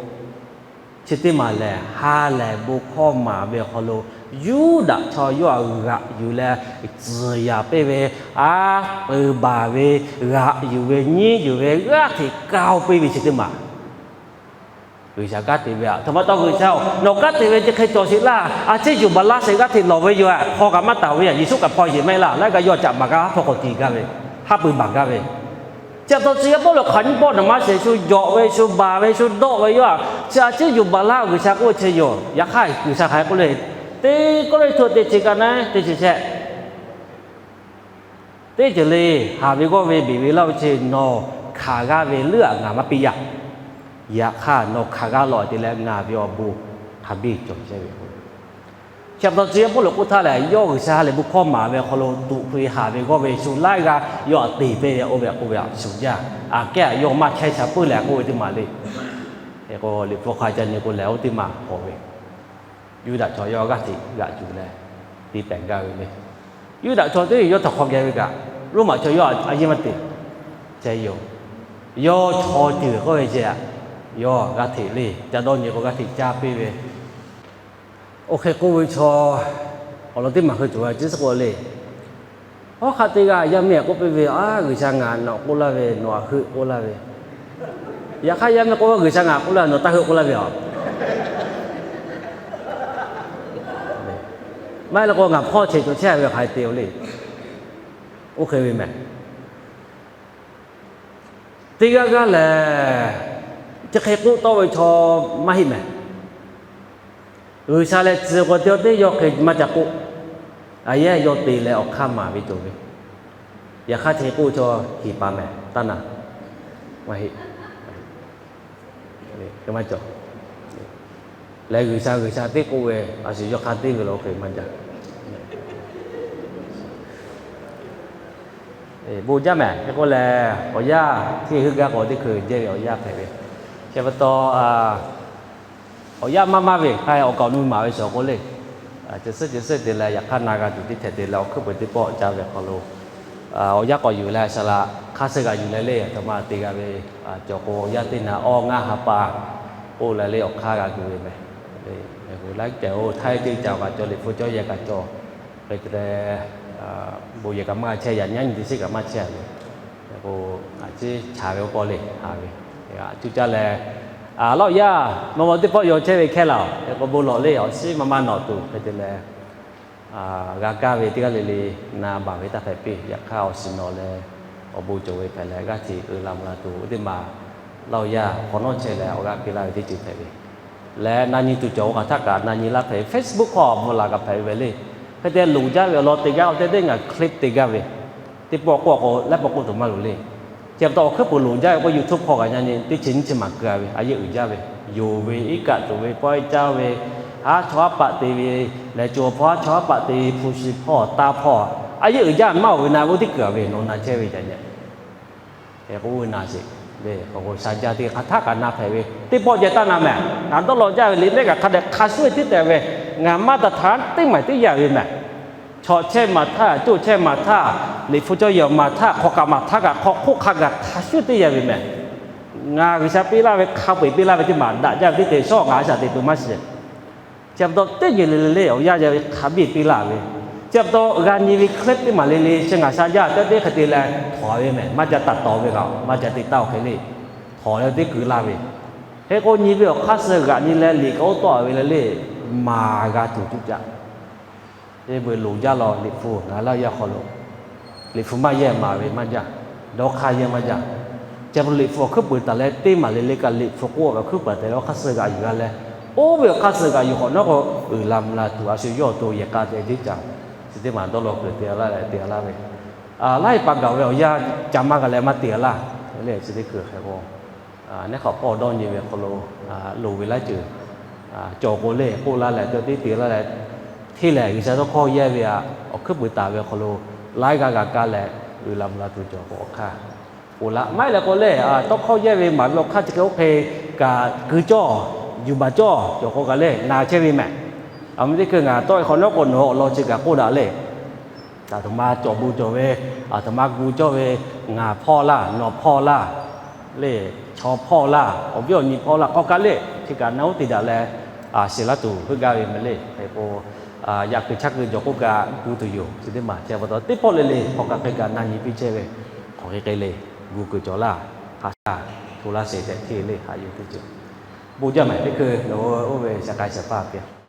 chi teˇ maˬ lehˬ ha lehˬ bon hkawˇ maˍ ve awˬ hk'aw lo, Yuˇdaꞈ chaw yawˇ htaꞈ g'aꞈ yuˬ leh tcuhˍ yaˍ piˇ ve, aˉ pui baˬ ve, g'aꞈ yuˬ ve, nyiˉ yuˬ ve, g'aˇ hteꞈ kaoˇ piˇ ve chi teˇ maˬ G'uiˬsha kanˉ te ve aꞈ. Htoꞈ ma taw G'uiˬsha-oˬ, nawˬ kanˉ te ve chi hk'e cawˬ sheˍ laˇ. A ciˉ yuˬ baˬ laˇ sheˍ g'aˇ hteꞈ lawˬ ve yoˬ. Hpaw kaꞈ maˇ taˍ ve aꞈ. Yeˍsuˆ kaꞈ hpaw yeˬ maˇ heˆ laˇ. Laiˉ g'aˇ yawˇ caꞈ baˬ gaˇ, haˉ hpaw k'awꞈ tiˍ gaˇ ve, haˉ pui baˬ gaˇ ve. Chi pa taw tcuh yaˇ Pawˇluꞈ hk'aˬ nyiˇ pawˆ naˬ maˇ sheˍ, shu jawꞈ ve, shu baˬ ve, shu dawˆ ve yoˬ aꞈ. Chi a ciˉ yuˬ baˬ laˇ G'uiˬsha k'oˆ ve chi yoˬ. Yaꞈ hk'aˇ G'uiˬsha hk'aˬ hk'e k'oˆ le, Teˇ Kawˇrenˍhtuˆ teˇ chi kaꞈ naˉ teˇ chi shehˆ, teˇ ceuˬ le, haˍ ve g'awˇ ve beˬ ve laˇ ve chi nawˬ hkanˍ g'aˇ ve leuˉ aꞈ ngaˬ maˇ piˇ yaˇ. Yaꞈ hk'aˇ nawˬ hkanˍ g'aˇ lawˬ te leh ngaˬ ve awˬ bon hk'a biˇ cawˬ chehˇ ve k'o, chi pa taw tcuh yaˇ Pawˇluꞈ k'oˆ htaˇ lehˬ, yawˇ G'uiˬsha ha lehˬ bon hkawˇ maˍ ve awˬ hk'aw lo tuꞈ hkui haˍ ve g'awˇ ve shu laiˉ g'aˇ yawˇ aꞈ te pehˇ ve oˇ ve k'oˆ ve a shuˍ jaˇ. Aꞈ kehˉ yawˇ maˇ chehˇ sha puiˉ leh k'oˆ ve teˇ maˬ le. K'o Liꞈ hpu hk'a ca nyi k'o lehˬ, oˇ teˇ maˬ hawˍ ve Yuˇdaꞈ chaw yawˇ g'aˇ hteꞈ g'aꞈ cuˬ leh te pehˍ gaˇ ve le. Yuˇdaꞈ chaw teˇ yawˇ htaꞈ hk'aw geh ve kaꞈ, Roˉmaꞈ chaw yawˇ a yeˇ maˇ te chehˇ yoˬ. Yawˇ chaw ceuˬ k'oˆ ve ceh aꞈ, yawˇ g'aˇ hteꞈ le ca dawˇ nyi k'o g'aˇ hteꞈ caˇ piˇ ve. Oˇ hk'e k'oˆ ve chaw awˬ lawn teˇ maˬ hk'e cawˬ ve a ciˉ suhˉ k'o le. Hawˉ hk'aˆ teˇ g'aˇ yaˇ miˇ aꞈ k'oˆ piˇ ve, Aˉ, G'uiˬsha ngaˬ nawˬ k'oˆ laˇ ve, nawˬ aꞈ heuˆ k'oˆ laˇ ve. Yaꞈ hk'aˇ yaˇ miˇ k'oˆ, G'uiˬsha ngaˬ k'oˆ laˇ ve, nawˬ taˇ heuˆ k'oˆ laˇ ve a. Maˇ heˆ leh k'o ngaˬ hpawˇ cheˬ cawˬ chehˇ ve hk'aˬ hk'e te o le. Oˇ hk'e ve mehˬ. Teˇ g'aˇ g'aˇ lehˬ, chi hk'e k'oˆ tawˆ ve chaw maˇ heˆ mehˬ. G'uiˬsha leh tcuh k'o teˇ teˇ yawˇ hk'e maˇ ca k'oˆ. A yehˉ yawˇ te leh awˬ hk'aˇ maˍ ve cawˬ ve. Yaꞈ hk'aˇ chi hk'e k'oˆ chaw heˍ paˍ mehˬ taˇ na. Maˇ heˆ. Maˇ cawˬ. Leh G'uiˬsha G'uiˬsha teˇ k'oˆ ve, a shu yawˇ hk'aˇ teˇ ve lo hk'e maˇ jaˇ. Bon jaˇ mehˬ. Hk'e k'o lehˬ, awˬ yanˇ hteˇ heuˆ gaˇ k'o teˇ hkui jehˇ ve awˬ yanˇ hpehꞈ ve. Chi pa taw, awˬ yanˇ maˇ maˇ ve hk'a awˬ kaˍ awˬ nu maˍ ve shawˍ k'o le, ceh suhˉ ceh suhˉ te leh yaꞈ hk'aˇ na g'a tuˬ teˇ htehꞈ te leh awˬ hkuiˉ peuˬ teˇ pawˆ ca ve hk'aw lo, awˬ yanˇ k'awꞈ yuˬ leh saˍ laꞈ hk'aˇ suh g'aꞈ yuˬ leh le, a htoꞈ ma te g'a ve, cawˬ k'o awˬ yanˇ teˇ na awˇ ngaˇ ha pa k'oˆ leh le awˬ hk'aˇ g'a gu ve mehˬ. Laiˉ ceuˬ oˇ htaiˇ teˇ ca kaꞈ cawˬ, Liꞈ hpu cawˇ yehˬ kaꞈ cawˬ, hk'e te leh bon yehˬ kaꞈ maˇ g'a chehˇ, yaꞈ nyi nyi teˇ shiˉ kaꞈ maˇ chehˇ ve. K'o, a ciˉ chaˍ ve awˬ hk'aw le haˍ ve, a cuˇ caˇ leh, a laˇ awˬ yanˇ maˇ maw teˇ pawˆ yaw chehˇ ve hkehˇ laˬ, k'o bon lawˬ le awˬ shiˉ maˇ maˇ nawꞈ tuˬ hk'e te leh, g'a kaˇ ve teˇ g'aˇ le le na baˬ ve taˇ hpehꞈ piˇ. Yaꞈ hk'aˇ awˬ shiˍ nawꞈ leh awˬ bon cawˬ ve hpehꞈ leh g'aˇ hteꞈ uiˍ la mvuh la tuˬ oˇ teˇ maˬ laˇ awˬ yanˇ hk'awꞈ nawˉ chehˇ leh awˬ g'aˇ piˇ laˇ ve teˇ ceuˬ hpehꞈ ve. Leh na nyi tuˬ cawˬ k'o hk'aˬ htaˇ kaꞈ na nyi laˇ hpehꞈ ve. Facebook hk'aw mvuh la kaꞈ hpehꞈ ve le. Hk'e te loˍ jaˇ ve awˬ lawn te gaˇ k'o teˇ teˇ ngaˬ clip te gaˇ ve, teˇ pawˆ k'oˆ k'o laiˉ pawˆ k'oˆ tuˬ maˇ loˍ le. Chi pa taw awˬ hkuiˉ peuˬ loˍ jaˇ ve k'o YouTube hk'aw kaꞈ na nyi teˇ chi nyiˇ chi maˍ keu a ve a yeˇ uiˍ jaˇ ve, yonˍ ve, iˉ kaˆ tuˬ ve, pawehˇ caˇ ve, haˉ chaw haˉ paˆ te ve, lehˬ cawˬ hpawˇ haˉ chaw haˉ paˆ te ve, hpu shi hpawˇ taˇ hpawˇ a yeˇ uiˍ jaˇ maˇ oˬ ve na ve oˇ teˇ kuiˬ a ve nawˬ na chehˇ ve ca nyi. Hk'e k'o na sheˍ le, k'o sha jaˇ teˇ hk'aˬ htaˇ kaꞈ na hpehꞈ ve teˇ pawˆ ceh taˇ na mehˬ. Ngaˬ dawˇ law jaˇ ve liꞈ mehˆ kaꞈ hk'a dehꞈ hk'a shuˍ tiˉ tehꞈ ve, ngaˬ maˇ taˍ htaˇ teˇ maˬ teˇ yanˇ ve mehˬ. Chaw chehˇ maˬ htaˇ, coˇ chehˇ maˬ htaˇ, Liꞈ hpu cawˇ yehˬ maˬ htaˇ, hk'aw kaꞈ maˬ htaˇ kaꞈ hk'aw hk'oˆ hk'a gaˬ hk'a shuˍ teˇ yanˇ ve mehˬ. Ngaˬ G'uiˬsha piˇ laˇ ve hk'a peu-eˬ piˇ laˇ ve teˇ maˬ daꞈ jaˇ ve teˇ te shawˉ ngaˬ a shaꞈ teꞈ tuˬ maˇ shiˍ. Chi pa taw teˇ nyi le le le awˬ yanˇ yaˇ ve hk'a biˇ piˇ laˇ ve, chi pa taw g'a nyi ve clip teˇ maˬ le le chi ngaˬ sha jaˇ tehꞈ teˇ hk'e te leh htawnˍ ve mehˬ. Maˇ ca taˍ tawˍ ve kaꞈ maˇ ca te taˍ awˬ hk'e le, htawnˍ leh teˇ kuiˬ laˇ ve. Hk'e k'o nyi ve awˬ hk'aˇ suh g'aꞈ nyi leh liꞈ kaꞈ oˇ tawˆ ve le le, maˍ g'a tuˬ cuˇ caꞈ. Teˇ peuˬ loˍ jaˇ law Liꞈ hpu ngaˬ laˇ yanˇ hk'aw lo, Liꞈ hpu maˇ yehˇ maˍ ve maˇ jaˇ, dawˇ hk'aˇ yehˇ maˇ jaˇ. Chi pa taw Liꞈ hpu awˬ hkuiˉ peuˬ taˍ leh teˇ maˬ le le kaꞈ Liꞈ hpu k'oˆ ve awˬ hkui paˍ te leh awˬ hk'aˇ suh g'aꞈ yuˬ g'a leh, oˇ ve awˬ hk'aˇ suh g'aꞈ yuˬ hk'awꞈ nawˉ k'o, uiˍ la mvuh la tuˬ a shu yawˇ awˬ to yehˬ k'a te teˇ caꞈ, chi teˇ maˬ dawˇ law kuiˬ te laˇ leh te laˇ ve, laiˉ paˍ gaˬ ve awˬ yanˇ ca maˇ g'a leh maˇ te laˇ le. Chi teˇ kuiˬ hk'e k'o, neˇ hk'awꞈ hpawˇ dawˇ nyi ve hk'aw lo loˍ ve laiˉ ceuˬ cawˬ k'o le k'oˆ laˇ leh te teˇ te laˇ leh, hteˇ lehˬ G'uiˬsha tawˇ hkawˇ yehˇ ve a awˬ hkuiˉ peuˬ taˍ ve awˬ hk'aw lo laiˉ g'aˇ g'a kaˇ leh uiˍ la mvuh la tuˬ cawˬ k'o awˬ hk'aˇ, oˬ laꞈ maˇ heˆ leh k'o le, tawˇ hkawˇ yehˇ ve maˍ ve awˬ hk'aˇ chi hk'e oˇ hk'e kaꞈ keu cawˇ, yuˬ baˬ cawˇ cawˬ k'o kaꞈ le na chehˇ ve mehˬ. Aˬ mi teˇ hkui ngaˬ tawˆ e hk'awꞈ nawˉ k'o nawˬ hui awˬ lawn chi kaꞈ k'oˆ daꞈ le. Aˬ htoꞈ ma cawˬ bon cawˬ ve, aˬ htoꞈ ma gu cawˇ ve, ngaˬ hpawˇ laˇ, nawˬ hpawˇ laˇ, le, chaw hpawˇ laˇ, awˬ viˉ awˬ nyi hpawˇ laˇ, k'awꞈ kaꞈ le chi kaꞈ na oˉ te daꞈ leh, a shiˍ laˇ tuˬ heuˆ gaˇ ve mehˬ le. Hk'e k'o, yaꞈ kuiˬ chaˇ kuiˬ jawˬ k'oˆ kaꞈ gu tuˬ yoˬ. Chi teˇ maˬ chi pa taw teˇ pawˆ le le hk'aw kaꞈ hk'e kaꞈ na nyi piˇ chehˇ ve, hk'aw hk'e hk'e le gu kuiˬ cawˬ laˇ. Hk'a shaˍ hto laˇ sheˍ tehꞈ hteˇ le haꞈ yuˬ teˇ ceuˬ. Bon jaˇ mehˬ teˇ hkui nawˬ hui oˇ ve shaˍ k'ai shaˍ paˇ piˇ